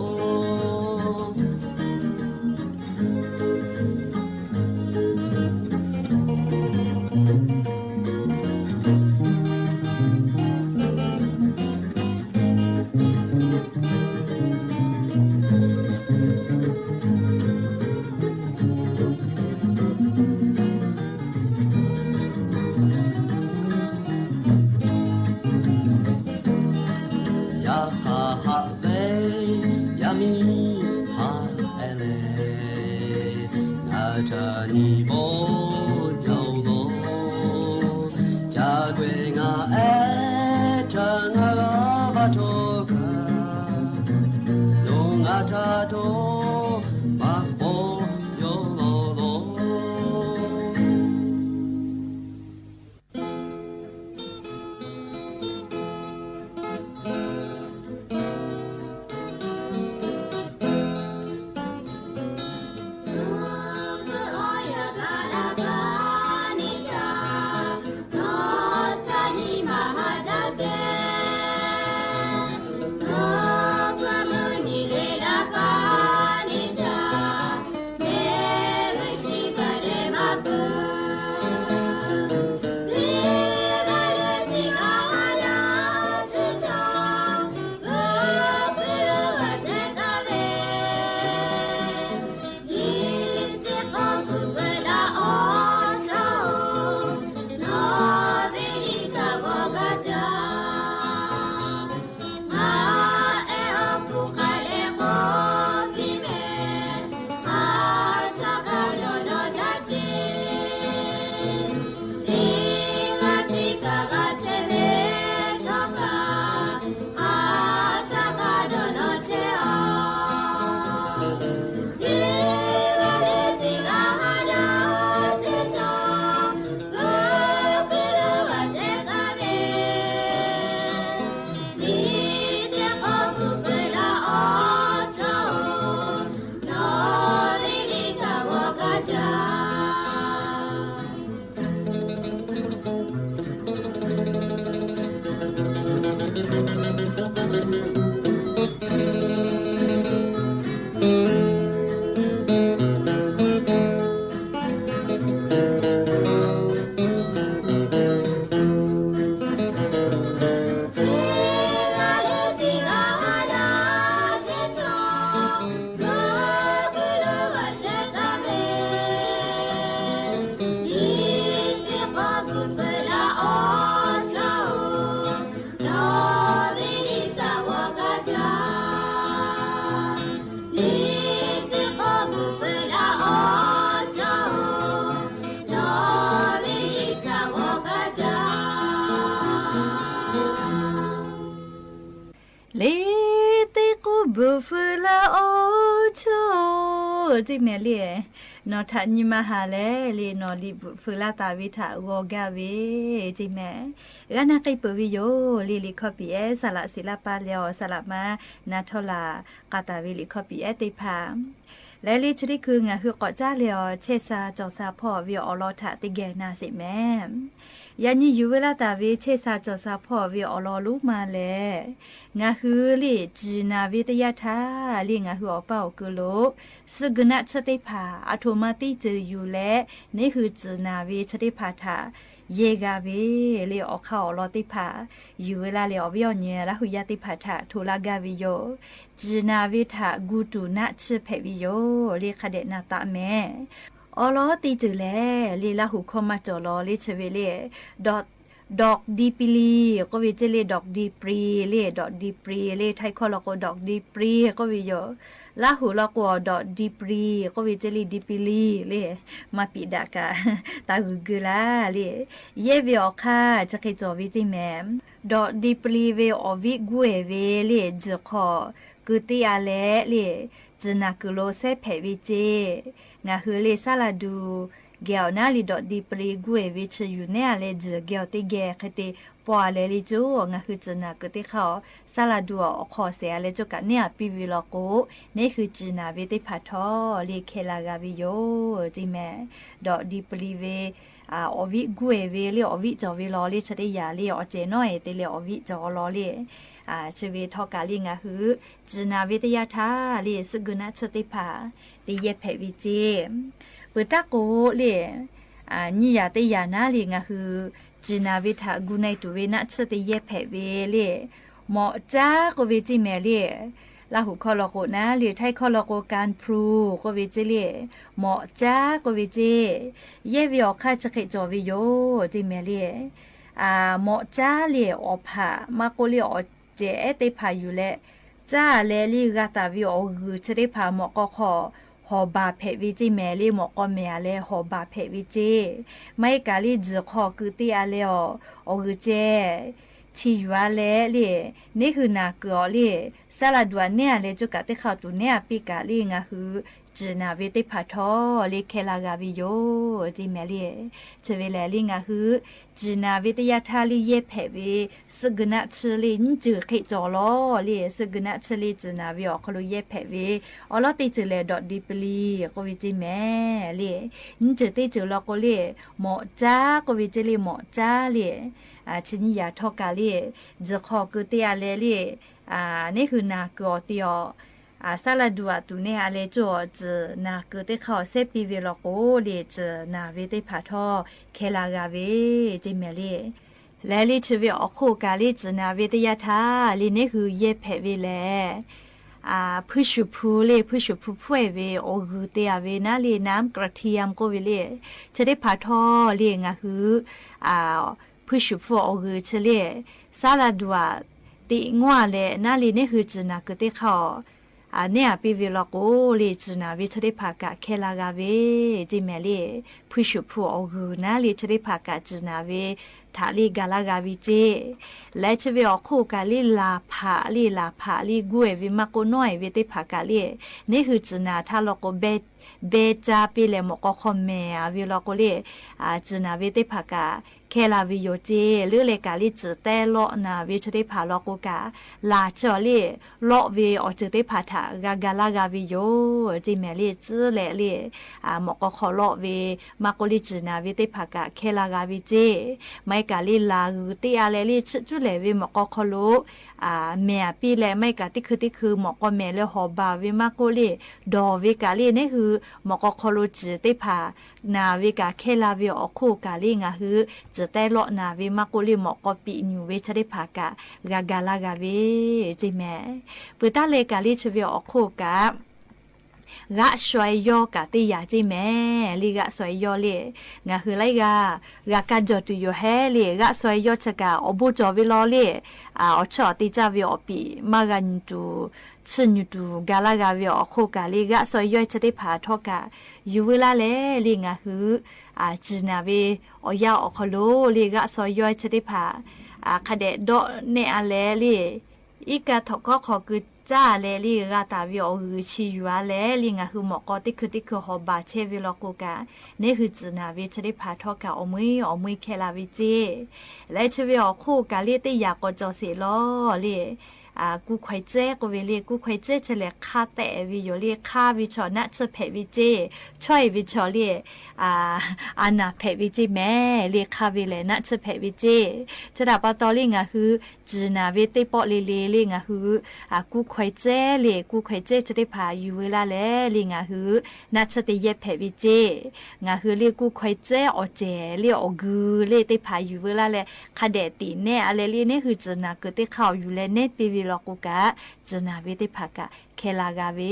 Liꞈ teˇ k'oˆ bvuhꞈ feu laˇ awˬ chawˇ-oˬ, teˇ mehˍ le. Nawˬ htaꞈ nyi ma haˍ leh le, nawˬ liꞈ bvuhꞈ feu laˇ taˍ ve htaꞈ g'aw gaˇ ve, teˇ mehˍ. G'a na k'ai peuˬ ve yoˬ le. Liꞈ hkawˇ piˍ ehˉ saˍ laꞈ shiˍ laˇ paˇ leh awˬ saˍ laꞈ ma na htawˇ laˬ k'a taˍ ve liꞈ hkawˇ piˍ ehˉ teˇ hpaˍ leh le chi teˇ hkui ngaˬ hui k'awꞈ caˉ leh awˬ chehˇ sha cawˬ sha hpawˇ ve awˬ lawn htaꞈ teˇ geh na sheˍ mehˍ. Yaꞈ nyi yuˬ ve laˇ taˍ ve chehˇ sha cawˬ sha hpawˇ ve awˬ lawn lonˉ ma lehˬ, ngaˬ hui le ciˍ naˍ ve teˇ yanˇ htaˇ le ngaˬ hui awˬ paˇ awˬ ku lo suhˆ guiˬ naˆ tsuhˇ teˇ hpaˍ aˬ htoꞈ ma teˇ ceuˬ yuˬ leh neˇ hui ciˍ naˍ ve chi teˇ hpaˍ htaꞈ yehˇ g'a ve le awˬ hk'aˇ awˬ lawn teˇ hpaˍ yuˬ ve laˇ leh awˬ viˉ awˬ nyi Laˇ hu yaˇ teˇ hpaˍ htaꞈ hto laˇ gaˇ ve yoˬ. Ciˍ naˍ ve htaꞈ gu tuˬ naˆ tsuhˇ hpehꞈ ve yoˬ le hk'a dehꞈ na taˍ mehˍ. Awˬ lawn teˇ ceuˬ lehˬ le Laˇ hu hkawˇ maˇ cawˬ law le chi ve le dawꞈ, dawꞈ di pi li k'oˆ ve ceˇ le dawꞈ di pri le dawꞈ di pri le Htaiˇ hkawˇ law k'o dawꞈ di pri k'oˆ ve yoˬ. Laˇ hu law k'o dawꞈ di pri k'oˆ ve ceˇ le di pi li le maˇ piꞈ daꞈ kaꞈ taˇ g'uiˬ geu laˇ le. Yehˇ ve awˬ hk'aˇ chi hk'e cawˬ ve ceˇ mehˍ. Dawꞈ di pi li ve awˬ viˉ guˇ ehˍ ve le tzuhˬ hk'aw keu teˇ a leh le ciˍ naˍ kuiˬ lo sehˉ hpehꞈ ve ceˇ. Ngaˬ hui le saˉ laˇ duˬ geh awˬ naˉ le dawꞈ di pi li guˇ ehˍ ve chi yuˬ nehˉ a leh tzuhˬ geh awˬ teˇ geh hk'e te pawˇ a leh le coˇ ngaˬ hui ciˍ naˍ kuiˬ teˇ hk'aˇ awˬ saˉ laˇ duˬ awˬ hk'aw shehˍ a leh coˇ kaꞈ nehˉ a piˇ ve law k'o, neˇ hui ciˍ naˍ ve teˇ hpaˍ htawˇ le hkeh la g'a ve yoˬ ceˇ mehˍ. Dawꞈ di pi li ve awˬ viˉ guˇ ehˍ ve le awˬ viˉ cawˬ ve law le chi teˇ yanˇ le awˬ cehˬ nawˉ ehˍ te leh awˬ viˉ cawˬ law le chi ve htawˇ kaꞈ le ngaˬ hui ciˍ naˍ ve teˇ yanˇ htaˇ le suhˆ guiˬ naˆ tsuhˇ teˇ hpaˍ te yehˇ hpehꞈ ve ceˇ. Peuˬ taˉ k'o le nyiˇ yanˇ teˇ yanˇ naˉ le ngaˬ hui ciˍ naˍ ve htaꞈ gu na e tuˬ ve naˆ tsuhˇ te yehˇ hpehꞈ ve le mawꞈ caˉ k'oˆ ve ceˇ mehˍ le. Laˇ hu hkawˇ law k'o naˉ le Htaiˇ hkawˇ law k'o kan plu k'oˆ ve ceˇ le mawꞈ caˉ k'oˆ ve ceˇ. Yehˇ ve awˬ hk'aˇ chi hk'e cawˬ ve yoˬ ceˇ mehˍ le. Mawꞈ caˉ le awˬ hpaꞈ maˇ k'oˆ le awˬ cehˬ ehˉ teˇ hpaˍ yuˬ leh caˉ leh le g'a taˍ ve awˬ g'uiˬ chi teˇ hpaˍ mawꞈ k'aw hk'aw hawˍ baˬ hpehꞈ ve ceˇ mehˍ le mawꞈ k'aw mehˍ a leh hawˍ baˬ hpehꞈ ve ceˇ. Maˇ heˆ kaꞈ le tzuhˬ hk'aw keu teˇ a leh awˬ g'uiˬ ceh chi yuˬ a leh le neˇ hui naˬ kuiˬ awˬ le saˉ laˇ duˬ a nehˉ a leh coˇ kaꞈ teˇ hk'aˇ tuˬ nehˉ a piˇ kaꞈ le ngaˬ hui ciˍ naˍ ve teˇ hpaˍ htawˇ le hkeh la g'a ve yoˬ ceˇ mehˍ le. Chi ve lehˬ le ngaˬ hui ciˍ naˍ ve teˇ yanˇ htaˇ le yehˇ hpehꞈ ve suhˆ guiˬ naˆ tsuhˇ le nyiˇ ceuˬ hk'e cawˬ law le suhˆ guiˬ naˆ tsuhˇ le ciˍ naˍ ve awˬ hk'aw lo yehˇ hpehꞈ ve awˬ lawn teˇ ceuˬ lehˬ dawꞈ di pi li k'oˆ ve ceˇ mehˍ le. Nyiˇ ceuˬ teˇ ceuˬ law k'o le mawꞈ caˉ k'oˆ ve ceˇ le mawꞈ caˉ le chi nyiˇ yanˇ htawˇ kaꞈ le tzuhˬ hk'aw keu teˇ a leh le neˇ hui naˬ kuiˬ awˬ te awˬ Saˉ laˇ duˬ aꞈ tuˬ neˇ a leh cawˬ tcuhˬ naˬ kuiˬ teˇ hk'aˇ awˬ sehˉ piˇ ve law k'o le, tcuhˬ naˬ ve teˇ hpaˍ htawˇ hkeh la g'a ve ceˇ mehˍ le. Leh le chi ve awˬ hk'oˆ kaꞈ le tcuhˬ naˬ ve teˇ yanˇ htaˇ le neˇ hui yehˇ hpehꞈ ve lehˬ, hpuiˇ shuˍ hpu le, hpuiˇ shuˍ hpu hpfuhˇ e ve awˬ g'uiˬ te a ve naˉ le น้ำกระเทียม k'oˆ ve le, chi teˇ hpaˍ htawˇ le ngaˬ hui hpuiˇ shuˍ hpu awˬ g'uiˬ chi le saˉ laˇ duˬ aꞈ teꞈ ngawˇ a leh naˉ le neˇ hui tcuhˬ naˬ kuiˬ teˇ hk'aˇ awˬ neˇ a piˇ ve law k'o le tcuhˬ naˬ ve chi teˇ hpaˍ kaꞈ hkeh la g'a ve ceˇ mehˍ le. Hpuiˇ shuˍ hpu awˬ g'uiˬ naˉ le chi teˇ hpaˍ kaꞈ tcuhˬ naˬ ve htaꞈ le ga laˇ g'a ve ceˇ. Leh chi ve awˬ hk'oˆ kaꞈ le laˬ hpaꞈ le laˬ hpaꞈ le guˇ e ve maˇ k'oˆ nawˉ e ve teˇ hpaˍ kaꞈ le neˇ hui tcuhˬ naˬ htaˇ law k'o beh caˇ piˇ leh mawꞈ k'aw hk'aw mehˍ a ve law k'o le tcuhˬ naˬ ve teˇ hpaˍ kaꞈ hkeh la ve yoˬ ceˇ. Leuˉ leh kaꞈ le tcuhˬ tehˇ lawˆ naˬ ve chi teˇ hpaˍ law k'o kaꞈ laˬ chi awˬ le lawˆ ve awˬ ceuˬ teˇ hpaˍ htaꞈ g'a ga laˇ g'a ve yoˬ ceˇ mehˍ le. Tcuhˉ leh le mawꞈ k'aw hk'aw lawˆ ve maˇ k'oˆ le tcuhˬ naˬ ve teˇ hpaˍ kaꞈ hkeh la g'a ve ceˇ. Maˇ heˆ kaꞈ le laˬ g'uiˬ teˇ a leh le chiˆ cuˉ lehˬ ve mawꞈ k'aw hk'aw lo mehˍ a piˇ leh maˇ heˆ kaꞈ teˇ hkui teˇ hkui mawꞈ k'aw mehˍ leh hawˍ baˬ ve maˇ k'oˆ le dawˬ ve kaꞈ le neˇ hui mawꞈ k'aw hk'aw lo tcuhˬ teˇ hpaˍ naˬ ve kaꞈ hkeh la ve awˬ hk'oˆ kaꞈ le ngaˬ hui tcuhˬ tehˇ lawˆ naˬ ve maˇ k'oˆ le mawꞈ k'aw piꞈ nyuˬ ve chi teˇ hpaˍ kaꞈ g'a ga laˇ g'a ve ceˇ mehˍ. Peuˬ taˉ leh kaꞈ le chi ve awˬ hk'oˆ kaꞈ g'aˆ shaw e yawˇ kaꞈ teˇ yanˇ ceˇ mehˍ le. G'aˆ shaw e yawˇ le ngaˬ hui laiˉ g'aˇ g'a kaˇ jawˬ tuˬ yoˬ hehˉ le. G'aˆ shaw e yawˇ chi kaꞈ awˬ bon cawˬ ve law le awˬ chiˇ awˬ te caˇ ve awˬ piˍ maˇ g'a nyi tuˬ, chiˇ nyi tuˬ ga laˇ g'a ve awˬ hk'oˆ kaꞈ le g'aˆ shaw e yawˇ chi teˇ hpaˍ htawˇ kaꞈ yuˬ veu laˇ leh le ngaˬ hui tcuhˬ naˬ ve awˬ yanˇ awˬ hk'aw lo le g'aˆ shaw e yawˇ chi teˇ hpaˍ hk'a dehꞈ dawˆ nehˆ a leh le iˉ kaˆ htawnˍ hkawˉ hk'aw keu caˇ leh le g'a taˍ ve awˬ g'uiˬ chi yuˬ a leh le ngaˬ hui mawꞈ k'aw teˇ hkui teˇ hkui hawˍ baˬ chehˇ ve law k'o kaꞈ neˇ hui tcuhˬ naˬ ve chi teˇ hpaˍ htawˇ kaꞈ awˬ meuˇ awˬ meuˇ hkeh la ve ceˇ. Leh chi ve awˬ hk'oˆ kaꞈ le teˇ yanˇ k'awꞈ cawˬ sheˍ law le kuˇ hkaweh cehˉ k'oˆ ve le kuˇ hkaweh cehˉ chi lehˬ hk'aˇ tehꞈ ve yoˬ le. Hk'aˇ ve chaw naˆ tsuhˇ hpehꞈ ve ceˇ. Chawˇ e ve chaw le a naˬ hpehꞈ ve ceˇ mehˍ le. Hk'aˇ ve lehˬ naˆ tsuhˇ hpehꞈ ve ceˇ. Chi htaꞈ pa taw le ngaˬ hui tcuhˬ naˬ ve teˇ pawˆ le le le ngaˬ hui kuˇ hkaweh cehˉ le kuˇ hkaweh cehˉ chi teˇ hpaˍ yuˬ veu laˇ leh le ngaˬ hui naˆ tsuhˇ te yehˇ hpehꞈ ve ceˇ. Ngaˬ hui le kuˇ hkaweh cehˉ awˬ cehˬ le awˬ geu le teˇ hpaˍ yuˬ veu laˇ leh hk'a dehꞈ tiꞈ nehˆ a leh le neˇ hui tcuhˬ naˬ kuiˬ teˇ hk'aˇ awˬ yuˬ leh nehˉ piˇ ve law k'o kaꞈ tcuhˬ naˬ ve teˇ hpaˍ kaꞈ hkeh la g'a ve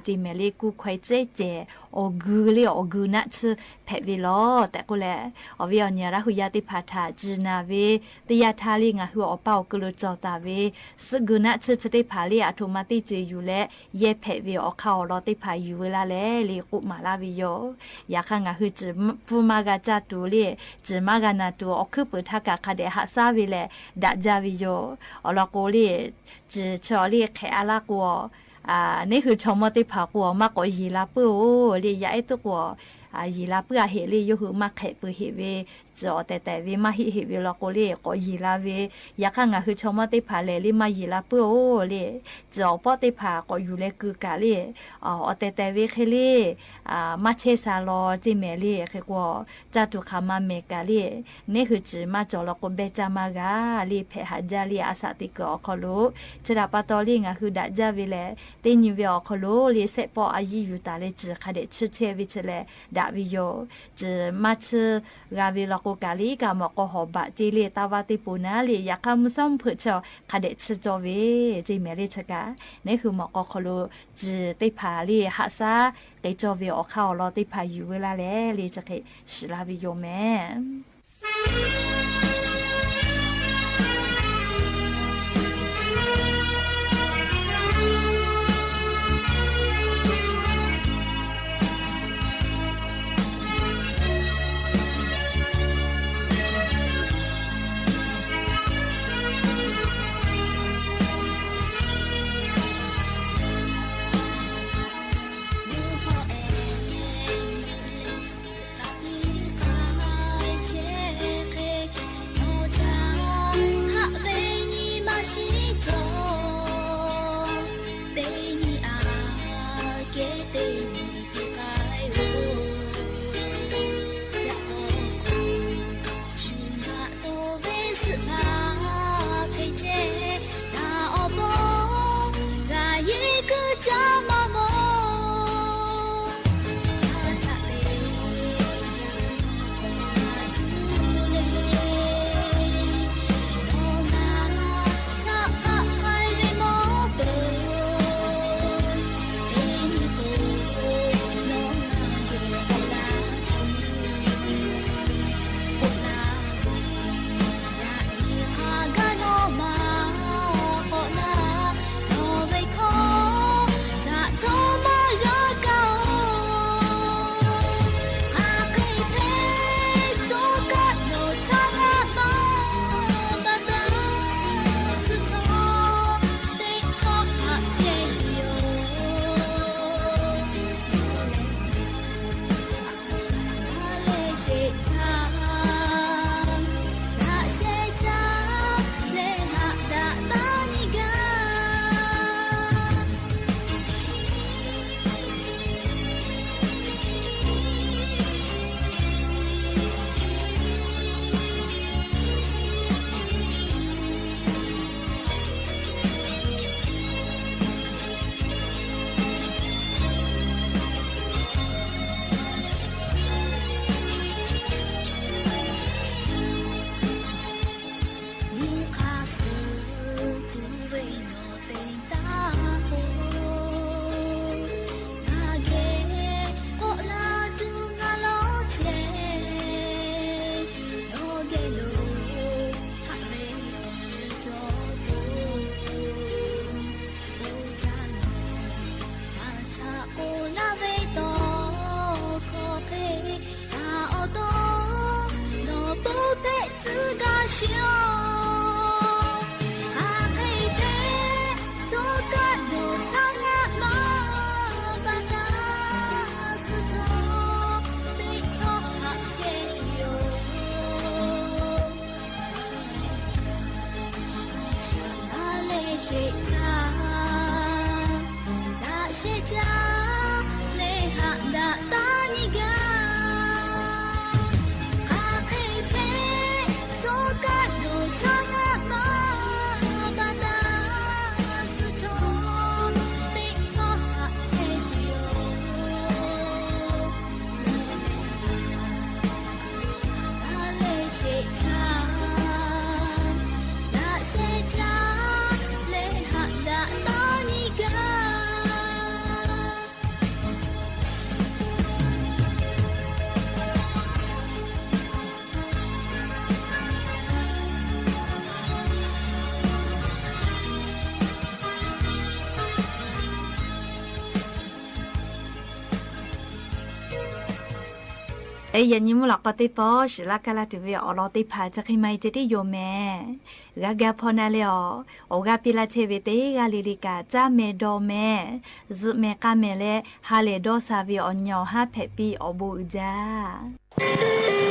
ceˇ mehˍ le. Kuˇ hkaweh cehˉ cehˬ awˬ geu le awˬ geu naˆ tsuhˇ hpehꞈ ve law tehꞈ k'oˆ leh awˬ viˉ awˬ nyi Laˇ hu yaˇ teˇ hpaˍ htaꞈ tcuhˬ naˬ ve teˇ yanˇ htaˇ le ngaˬ hui awˬ pa awˬ ku lo cawˬ taˍ ve suhˆ geu naˆ tsuhˇ chi teˇ hpaˍ le aˬ htoꞈ ma teˇ ceuˬ yuˬ leh yehˇ hpehꞈ ve awˬ hk'aˇ awˬ lawn teˇ hpaˍ yuˬ veu laˇ leh le k'oˆ maˍ laˇ ve yoˬ. Yaꞈ hk'aˇ ngaˬ hui tcuhˬ pfuhˇ maˇ g'a caˇ tuˬ le tcuhˬ maˇ g'a naˬ tuˬ awˬ hkuiˉ puiˍ htaˇ kaꞈ hk'a dehꞈ haꞈ shaˉ ve leh daꞈ jaˇ ve yoˬ. Awˬ lawn k'o le tcuhˬ chi awˬ le hk'ehꞈ a laˇ k'o neˇ hui chaw mawˇ teˇ hpaˍ k'o maˇ k'awꞈ yeˬ la puiˉ-oˬ le. Yaˇ ehˉ tuˉ k'o yeˬ la puiˉ a heꞈ le. Yawˇ hui maˇ hk'ehꞈ peuˬ heꞈ ve tcuhˬ awˬ tehˬ tehˬ ve maˇ heˆ heꞈ ve law k'o le k'awꞈ yeˬ la ve. Yaꞈ hk'aˇ ngaˬ hui chaw mawˇ teˇ hpaˍ lehˬ le maˇ yeˬ la puiˉ-oˬ le. Tcuhˬ awˬ pawˆ teˇ hpaˍ k'awꞈ yuˬ leh keu kaꞈ le awˬ tehˬ tehˬ ve hk'e le maˇ chehˇ sha law ceˇ mehˍ le. Hk'e k'o caˇ tuˬ hk'aˬ ma mehˍ kaꞈ le neˇ hui tcuhˬ maˇ cawˬ law k'o behˇ caˇ maˇ g'a le hpehꞈ haꞈ jaˇ le. A shaꞈ teꞈ kuiˬ awˬ hk'aw lo chi htaꞈ pa taw le ngaˬ hui daꞈ jaˇ ve lehˬ teˇ nyi ve awˬ hk'aw lo le sehˆ pawˆ a yiˇ yuˬ taˍ leh tcuhˬ hk'a dehꞈ chiˇ chehˇ ve chi lehˬ daꞈ ve yoˬ. Tcuhˬ maˇ chiˇ g'a ve law k'o kaꞈ le iˉ kaˆ mawꞈ k'aw hawˍ baˬ ceˇ le taˇ vaˇ teˇ poˬ naˉ le yaꞈ hk'aˇ mvuhˇ shawˉ mvuhˇ hpeuꞈ chi hk'a dehꞈ chiˇ cawˇ ve ceˇ mehˍ le. Chi kaꞈ neˇ hui mawꞈ k'aw hk'aw lo tcuhˬ teˇ hpaˍ le haꞈ shaˉ k'ai cawˇ ve awˬ hk'aˇ awˬ lawn teˇ hpaˍ yuˬ veu laˇ leh le chi hk'e shiˍ laˇ ve yoˬ mehˍ. sheˍ htaˇ, daꞈ shehˍ hpaˇ leh haꞈ daꞈ taˉ nyi gaˇ. Hk'aˬ hk'e hpehꞈ, chaw kaꞈ dawˬ chaw ngaˇ maˇ ba taˇ suh chaw, teˇ hkawˇ haꞈ chehˇ ve yoˬ. Daꞈ leh sheˍ htaˇ, daꞈ shehˍ htaˇ leh haꞈ daꞈ taˉ nyi gaˇ. Yaꞈ nyi mvuhˇ lawꞈ k'aw teˇ pawˆ shiˍ laˇ kaˇ laˇ tuˬ ve awˬ lawn teˇ hpaˍ chi hk'e maˇ heˆ ceh tiˉ yoˬ mehˍ. G'a ga hpaw na leh awˬ, awˬ g'aˇ piˇ laˇ chehˇ ve teˇ g'aˇ le le kaꞈ caˇ mehˍ dawˬ mehˍ, zuhꞈ mehˍ k'a mehˍ leh ha lehˬ dawˇ sha ve awˬ nyi awˬ haˉ hpehꞈ piˇ awˬ bon uiˍ jaˇ.